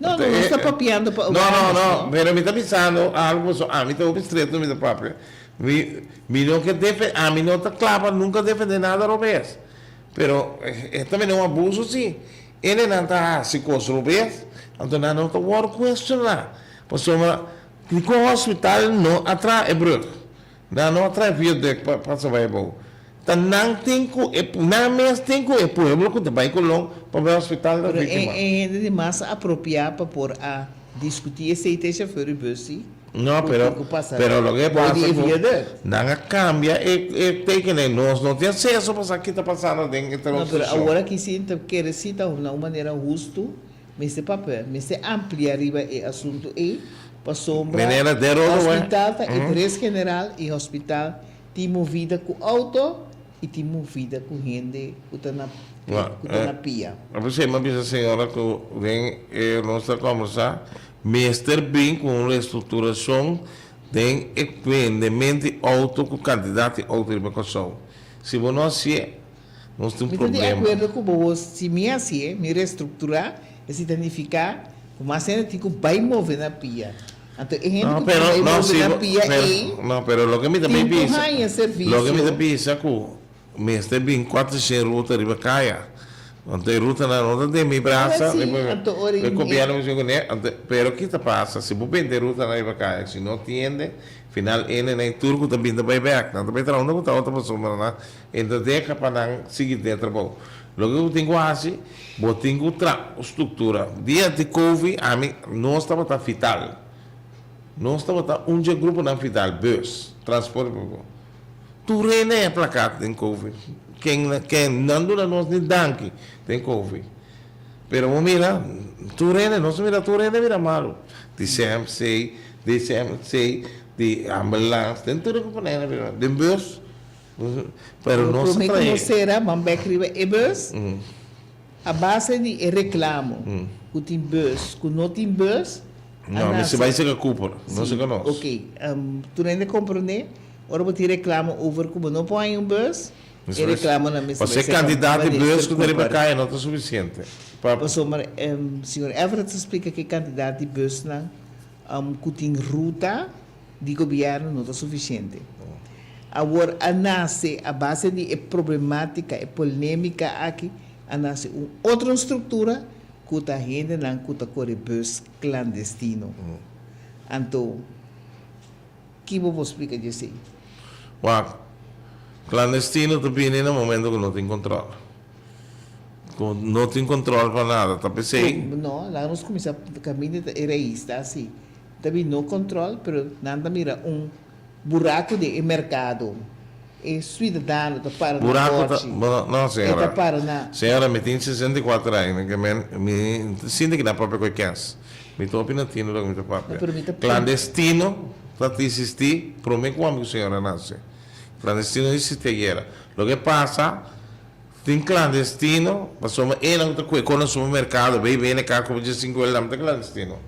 No, no, nos ta papiando pa No, no, awareness, no, no? pero mi ta bisando algu pasobra ami ta hopi streto mi ta papia. Mi, mi no ke defe, ami no ta kla pa nunka defende nada robes. Pero e ta bini un abuso si. Hendenan ta hasi kos robes, anto nan no ta wòrdu kuestioná. Pasobra dikon hospital no a traha e brug? Nan no a traha e viaduct pa pasa bai abou. Ta nan tin ku e, nan mes tin ku e pueblo ku ta bai Colon pa bai hospital ta Pero e víktima. e hende di mas apropiá pa por a diskutí esei ta e shofèr di bus si. No, Ku pero, tin ku pasa pero loke bou di pasa e ku viaduct. nan a kambia e e tekening. Nos no tin aseso pa sa ki ta pasando den e No, pero transición. awor aki si ta kere si ta na un manera hustu mester papia, mester amplia riba e asuntu ei pasobra Manera den rodo wè. hospital ta interes general i hospital Tin movida ku outo i tin movida ku hende ku ta na ku ta na pia. P'esei mi a bisa señora ku den e nos ta kombersá mester bin ku un restrukturashon den e bendement di outo ku kantidat di outo riba Kòrsou. Si bo no hasié nos tin un Mi ta di problema. akuerdo ku bo, si mi hasié, mi restrukturá, esei ta nifiká ku mas hende tin ku bai move na pia. Anto e hende No, ku pero tin bai no, move si na bo, pia pero, ei no, pero loke mi ta bay tin ku bisa, haña loke mi ta servisio. bisa ku mester bin 400 ruta riba kaya. Anto e rutanan no ta den mi Ora brasa, si, riba anto ora e i gobièrnu mi kuné, anto, pero ki ta pasa si bo bende e rutanan riba kaya, si no tiende, final hendenan e tur ku ta bin ta bay bèk, nan ta bay traha unda ku ta otro pasobra nan e ta deha pa nan sigui den trabou. Loke bo tin ku hasi, bo tin ku traha un struktura. Dia di Covid ami, nos tabata vital. Nos tabata un dje gruponan vital, bus, transporte públiko. Tur hende a plakat den Covid. Ken, ken nan duna nos ni danki den Covid. Pero bo mira, tur hende, nos a mira tur hende bira malu. Di CMC, di CMC, di ambulans, den tur e komponente bira malu. Den bus. Pero Lo nos a promé ku trae. nos sera, ban bèk riba e bus, a base di e reklamo ku tin bus, ku no tin bus, a No, mester nase. bai seka Cooper, no Sí, seka nos. ok. Tur hende komprondé, ora bo tin reklamo over ku bo no por haña un bus, e reklamonan mester bai Pasobra e seka kantidat di Minister bus ku ta riba Cooper. kaya no ta sufisiente pa. Pasobra señor Everett ta splika ku e kantidat di busnan ku tin ruta di gobièrnu no ta sufisiente. Awor a nase a base di e problematica, e polemica aki, a nase un otro struktura ku ta hendenan ku ta kore bus klandestino. Anto, ki bo por splika di esei? Wak, klandestino ta bini na momento ku no tin kontrol. Ku no tin kontrol pa nada, ta p'esei. No, laga nos kuminsá kaminda ta e rais ta asi. Ta bin no control pero nan ta mira un Buraku den e merkado. E suidadano ta para na Buraku ta, bòchi. bo, no E ta señora. para na. Señora, mi tin 64 aña, mi ke men, mi ta sinti ki na papia ku e kens. Mi ta hopi na tino loke mi ta No, papia. pero mi ta. Klandestino ta existí promé ku ami ku señora nase. Klandestino a existí ayera. Loke pasa, tin klandestino, pasobra enan ku ta kue kon na supermerkado, bay bene ka ku 15 el, nan ta klandestino.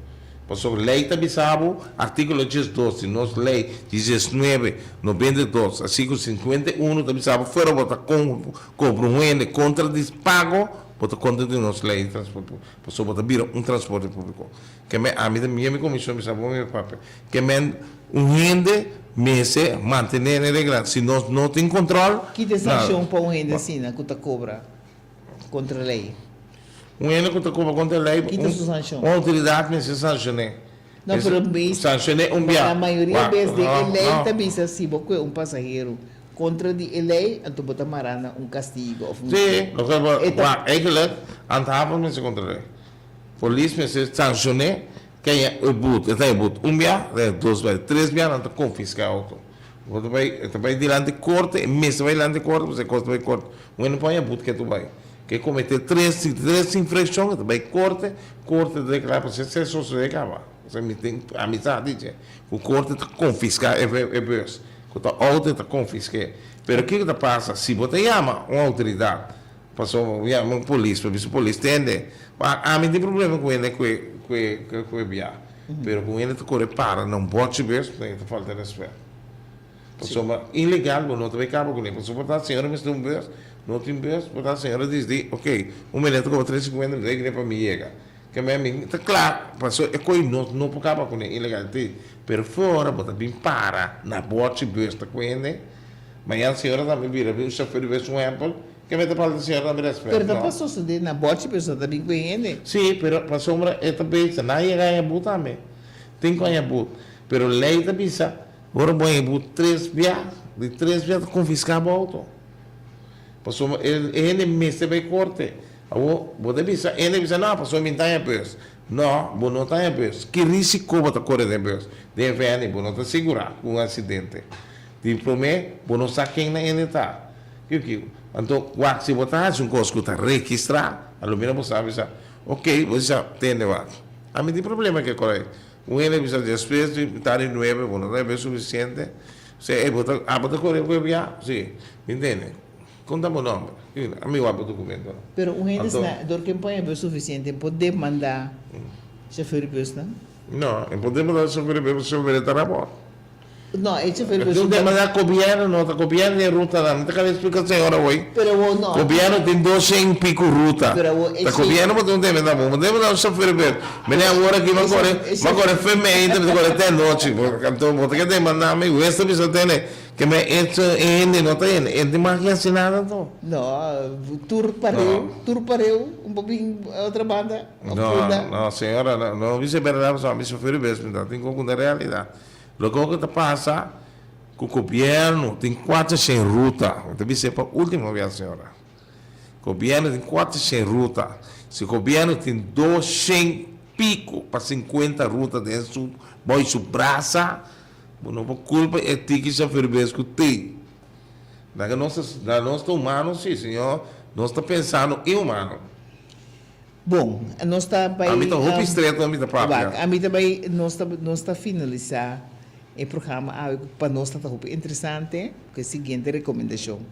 Pasobra ley ta bisa bo, artíkulo 12 di nos ley 19 92, artíkulo 51 ta bisa bo fuera bo ta kobra un hende kontra di pago, bo ta kontra di nos ley di transporte públiko, pasobra bo ta bira un transporte públiko. Ke men ami ta mia mi komishon bisa bo mi papia, ke men un hende mester mantené e regla, si nos no tin kontrol, Ki ta e sanshon pa un hende asina ku ta kobra kontra ley? Un hende ku ta kobra kontra lei, Kita su sanshon? un outoridat mester sanshon'é. No, pero bes, Sanshon'é un bia. la mayoria Wak, bes den e no, lei no. ta bisa si bo kue un pasahero kontra di e lei, anto bo ta mará na un kastigo òf un. Sí, loke bo, E ta. wak, eigenlijk, handhaven mester kontra lei. Polis mester sanshon'é, ken e but, e ta e but un bia, dos bia, tres bia nan ta konfiská e outo. Bo ta bai, e ta bai dilanti korte, e mester bai dilanti korte, pasobra e kos ta bai korte. Un hende no por haña but ke tur bai. Ke komete tres, tres infrakshon, e ta bai korte, korte ta deklará pasobra esei sosodé kaba. Pasobra mi tin amistad di dje, ku korte ta konfiská e e bus, ku ta outo e ta konfisk'é. Pero kiko ta pasa si bo ta yama un outoridat, pasobra bo yama un polis, bo bisa polis tende, ami tin problema ku hende ku e ku e ku e bia. Pero ku hende ta kore para na un bòchi bes, e ta falta rèspèt. Pasobra ilegal bo no ta bai kaba kuné. Pasobra por ta señora mester un bus, no tin bus, por ta señora disdi, ok, un meneer ta kobra tres sinkuenta, mi ta kere pa mi yega. Ke men mi ta kla, pasobra e koi nos no por kaba kuné ilegal ti. Pero for ora bo ta bin para na bòchi bus ta ku hende, mañana señora tambe bira bin un shofèr di bus un ehèmpel, Ke mester falta señor tambe respet, Pero ta no? pa sosode na bochi pero ta bin ku e hende. Sí, pero pasobra e ta bisa, nan a yega haña but tambe. Tin ku haña but. Pero lei ta bisa, ora bo haña but tres bia, di tres bia ta konfiská bo outo. Pasobra e hende mester bai korte. Awor, bo ta bisa, e hende bisa, no, pasobra mi no ta haña bus. No, bo no ta haña bus. Ki risiko bo ta kore den bus? Den vèni, bo no ta sigurá ku un aksidente. Di promé, bo no sa ken nan hende ta. Kiko? Anto, wak, si bo ta hasi un kos ku ta registrá, a lo mira bo sa bisa, ok, bo bisa, tende wak, ami tin problema ke kor ei. Un hende bisa despues di mitar di nuebe bo no ta bebe sufisiente, se, ey, bo ta, abo ta kore ku e bia? Si, mi ntende. Kon ta bo nòmber? Ami wak bo dokumentonan. Pero un hende Anto. sna, dor ke pon bebe sufisiente, por demandá shofèr di bùsnan? No, e por demandá shofèr di bùs, shofèr ta rabò. No, e chofer Tur den manera gobierno no ta gobierno den rutanan. Mi ta kaba explica señora hoy. Pero awor no. Gobierno tin 200 pico ruta. Pero awor e Ta gobierno bo tin un tema ta bo. Bo debe da un chofer ber. Mene awor aki bo kore bo kore fe meinte mi ta kore te anochi. Anto bo ta keda demanda mi wes ta bisa tene ke me echo e hende no ta hende. E no tin mag di haci nada anto. No, tur pareu, tur pareu un bo bin otro banda of No, punda. no señora no no bisa berdad pasobra mi chofer bes mi ta tin con cu ta realidad. Loke ku ta pasa ku gobièrnu tin kuater shen ruta, mi ta bis'é pa último biaha señora, gobièrnu tin 400 ruta, si gobièrnu tin 200 piku pa 50 ruta den su bou su brasa, bo no por kulpa e tiki shofèr bes ku tin. Laga nos ta nos ta humano si, señor, nos ta pensando inhumano. Bon, nos ta bai. Ami ta hopi stret ora mi ta papia. Wak, ami ta bai, nos ta, nos ta finalisá e programa awe ku pa nos ta ta hopi interesante ku e siguiente rekomendashon.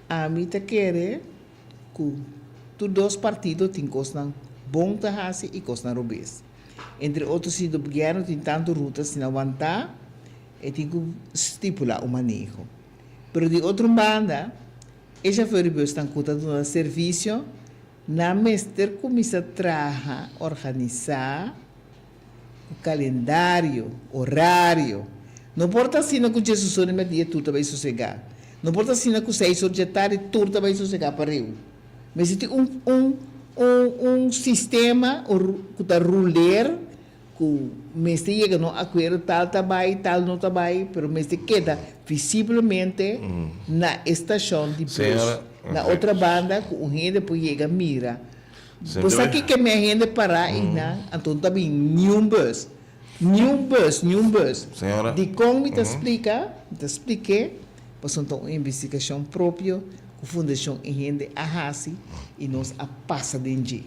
Ami ta kere ku tur dos partido tin kosnan bon ta hasi i kosnan robes. Entre otro si gobièrnu tin tantu ruta asina wantá, e tin ku stipulá un maneho. Pero di otro banda, E shofèr di bùsnan ku ta duna servisio nan mester kuminsá traha organisá ku kalendario, orario. No por ta asina ku djesus or di mèrdia tur ta bai sosegá. No por ta asina ku seis or dje tardi tur ta bai sosegá pareu. Mester tin un un un un sistema ku ta ruler Ku mester yega na un akuerdo tal ta bai, tal no ta bai, pero mester keda visiblemente na e stashon di bus. Na otra banda ku un hende por yega mira. Bo sa kiko mei hende pará einan, anto no ta bin niun bus. Niun bus, niun bus. Señora. Dikon mi ta splika? Mi ta splik'é pasobra ta un investigashon propio ku Fundashon E Hende a hasi i nos a pasa den dje.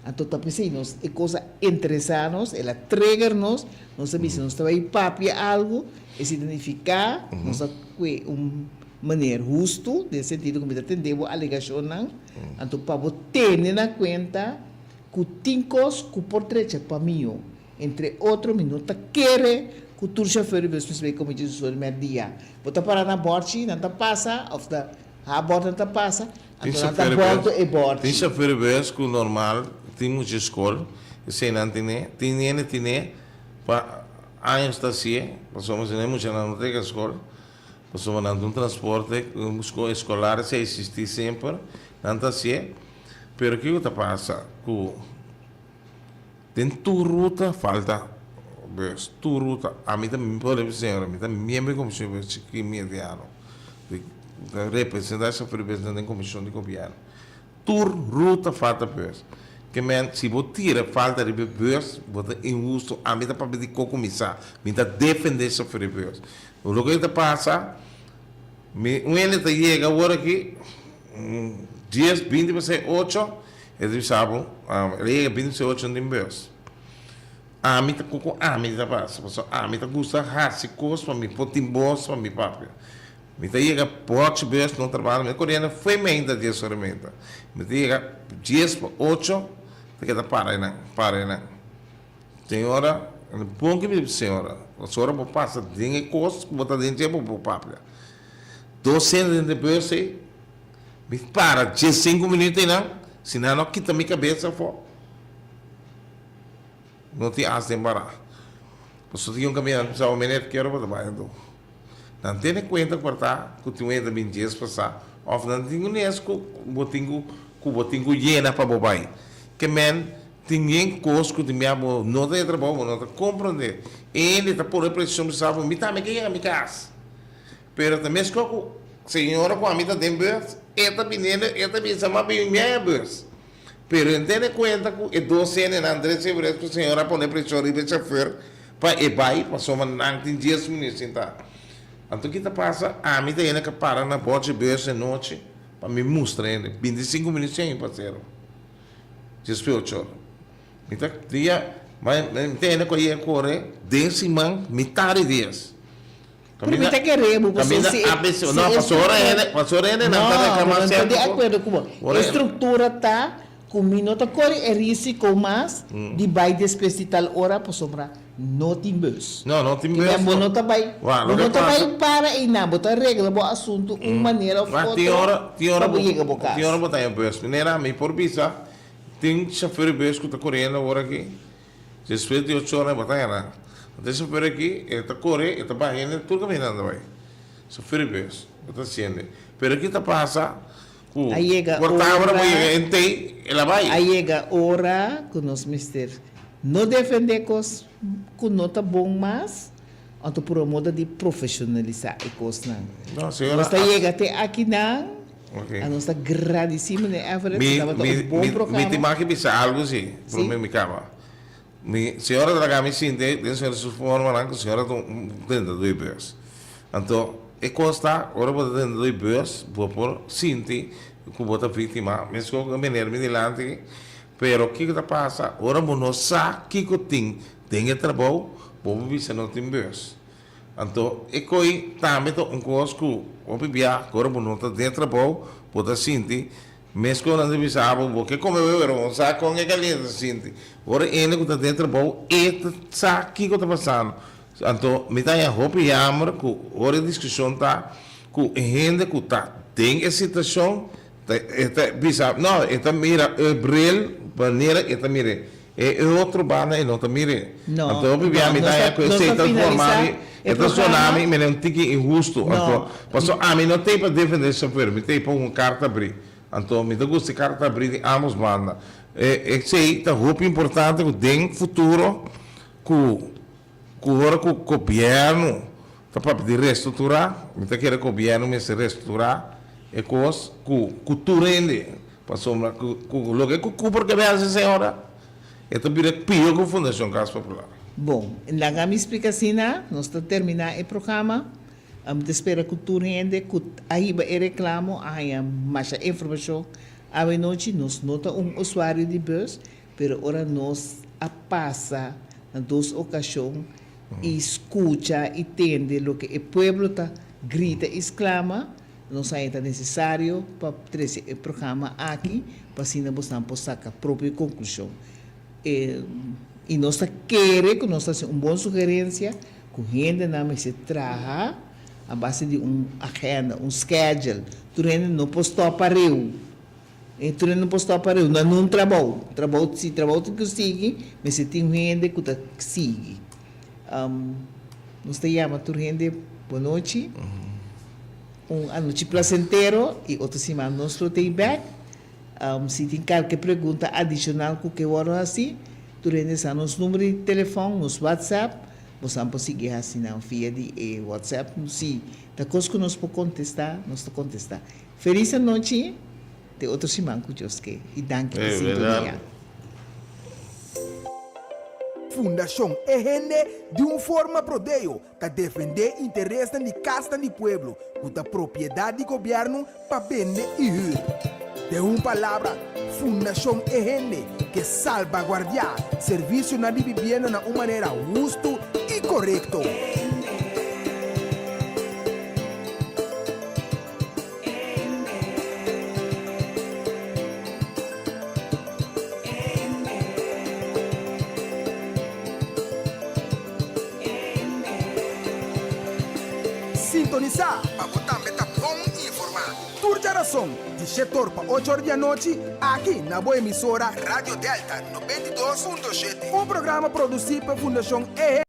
Anto ta p'esei nos e kos a interesá nos, el a trigger nos, nos a bisa nos ta bai papia algu, esei ta nifiká nos a kue un maner hustu den sentido ku mi ta tende bo alegashonnan, anto pa bo tene na kuenta ku tin kos ku por drecha pa mihó. Entre otro mi no ta kere ku tur shofèr di bus mester bai kome dje su mèrdia. Bo ta para na bòrchi, nan ta pasa òf ta ha bòrchi nan ta pasa, Tin anto nan ta shofèr di bòlto bus, e bòrchi. tin shofèr di bus ku normal tin mucha skol, esei nan tene, tin hende tene pa años ta hasié, pasobra si no e muchanan no ta yega skol, pasobra nan ta un transporte eskolar esei a eksistí semper, nan ta hasié. Pero kiko ta pasa ku den tur ruta falta bus, tur ruta. Ami ta por ehemplo señora, mi ta miembro di komishon di bus chikí mediano, mi ta representá shofèr di bus den komishon di gobièrnu. Tur ruta falta bus. Ke men si bo tira falta riba e bus bo ta inhusto. Ami ta papia di koko mi sa, mi ta defendé shofèr di bus. Loke ta pasa, mi un hende ta yega awor aki. Dies 20 pa sei ocho, e ta bisa bo, el a yega 20 pa sei ocho no tin bus. Ami ta ku ami ta pasa, pasobra ami ta gusta hasi kos pa mi por tin bos pa mi papia. Mi ta yega pochi bus no trabaha, mi ta koriendo fo'i meinta dies ora meinta. Mi ta yega dies pa ocho, ta keda para einan, para einan. Señora, bon ke mi bisa señora, pasobra bo pasa den e kos ku bo ta den dje bo por papia. Dos hende den de bus ei, mi para diesinku minuut einan, si nan no kita mi kabes afó, no tin as den bará. Pasobra tin un kaminante bisa bo, Meneer, kero bo ta bai anto? Nan tene kuenta ku ta ku tin un hende ta bin dies pasá, òf nan tin un es ku bo tin ku ku bo tin ku yena pa bo bai. Ke men tin yen kos ku tin bia bo no ta e trabou, bo no ta komprondé. E hende ta pone preshon bisa bo, mi tambe ke yega mi kas. Pero ta mesco cu señora cu ami ta den bus, e ta biniendo, e ta bisa ma bin mi a bus. Pero en tene cuenta cu e dos hendenan drecha y brecha cu señora a pone presion riba e chofer pa e bay, pasobra nan tin dies minuut sinta. Anto ki ta pasa? Ami ta hende ca para na bochi bus e nochi pa mi mustra hende. 25 minuut sin pasero. Dies pe ocho ora. Mi ta dia, mi ta hende cu a yega core den siman mitad di dies. Pero mi ta kere bo pasobra si e No, pasobra hende, pasobra hende nan ta reclama No, mi no ta di semper. akuerdo ku bo. E struktura ta ku mi no ta kore e risiko mas di bai despues di tal ora pasobra no tin bus. No, no tin bus. Bo no ta bai, bo no ta bai para einan, bo ta regla bo asuntu un manera of otro pa bo yega bo kas. Tin ora bo ta haña bus. Manera mi por bisa tin shofèr di bus ku ta koriendo awor aki. Despues di ocho ora e bata gana. Anto e sofer aki e ta kore, e ta baha hende tur kaminda nan ta bai. Sofer di bus, bo ta siente. Pero ki ta pasa ku A yega por ta ora bo ora yega entey, el a bai. A yega ora ku nos mester no defende kos ku no ta bon mas, anto purba moda di profeshonalisá e kosnan. No, señora, Nos ta a yega te akinan, Ok. a nos ta gradisí meneer Everett, Mi, tabata mi, un bon mi, mi programa. tin mag di bisa algu si, Sí. prome mi kaba. Mi señora ta laga mi sinti den señora su formanan ku señora ta un tentadó di bus. Anto e kos ta ora bo ta tentadó di bus bo por sinti ku bo ta víktima meskos ku e meneer mi dilanti pero kiko ta pasa ora bo no sa kiko tin den e trabou bo por bisa no tin bus. Anto e koi tambe ta un kos ku hopi bia ku ora bo no ta den e trabou bo ta sinti Meskos nan ta bisa bo, bo ke kome wei pero bo no sa kon e kaliente ta sinti. Ora hende ku ta den trabou e ta sa kiko ta pasando. Anto mi ta haña hopi yammer ku ora e diskushon ta ku e hende ku ta den e situashon ta e ta bisa no e ta mira e bril manera e ta mira e e otro banda e no ta mir'é. No, Anto hopi bia no, mi ta nos haña ta ku nos esei ta ta forma finalisá mi e e ta sona programa. mi mira un tiki inhusto. No. Anto pasobra ami no t'ei pa defendé shofer, mi t'ei pa un karta abrí. Anto mi ta gusta e karta abrí di ambos banda. E esei ta hopi importante ku den futuro ku ku ora ku gobièrnu ta papia di restrukturá, mi ta kere gobièrnu mester restrukturá e kos ku ku tur hende. Pasobra ku ku loke ku Cooper ke hasi señora e ta bira pio ku Fundashon Kas Popular. Bon, laga mi splika asina, nos ta terminá e programa. Mi ta spera ku tur hende ku a hiba e reklamo a haña masha informashon awenochi. Nos no ta un usuario di bus, pero ora nos a pasa na dos okashon i skucha i tende loke e pueblo ta grita i sklama, nos haña ta nesesario pa trese e programa aki pa asina bosnan por saka propio konklushon. I nos ta kere ku nos ta hasi un bon sugerensia ku hendenan mester traha a base di un agenda, un schedule. Tur hende no por stòp pareu. Tur hende no por stòp pareu na nun trabou. Trabou, si trabou tin ku sigui, mester tin un hende ku ta sigui. Nos ta yama tur hende bonochi, un anochi placentero i otro siman nos lo ta ei bèk. Si tin kalke pregunta adishonal ku ke wòrdu hasi, tur hende sa nos number di telefòn, nos WhatsApp, bosan por sigui hasi nan via di e WhatsApp. Si ta kos ku nos por kontestá, nos ta kontestá. Felis anochi, te otro siman ku Dios ke, i danki pa sintonia. Fundashon E Hende di un forma prodeo ta defendé interesnan di kasnan di pueblo ku ta propiedat di gobièrnu pa bende i hür. Den un palabra, Fundashon E Hende ke salbaguardiá servisionan di bibienda na un manera hustu i korekto. Sintonisá pa bo tambe ta bon informá. Tur djarason, di shetor pa ocho or di anochi, aki na bo emisora Radio Delta 92.7. Un programa produsí pa Fundashon E.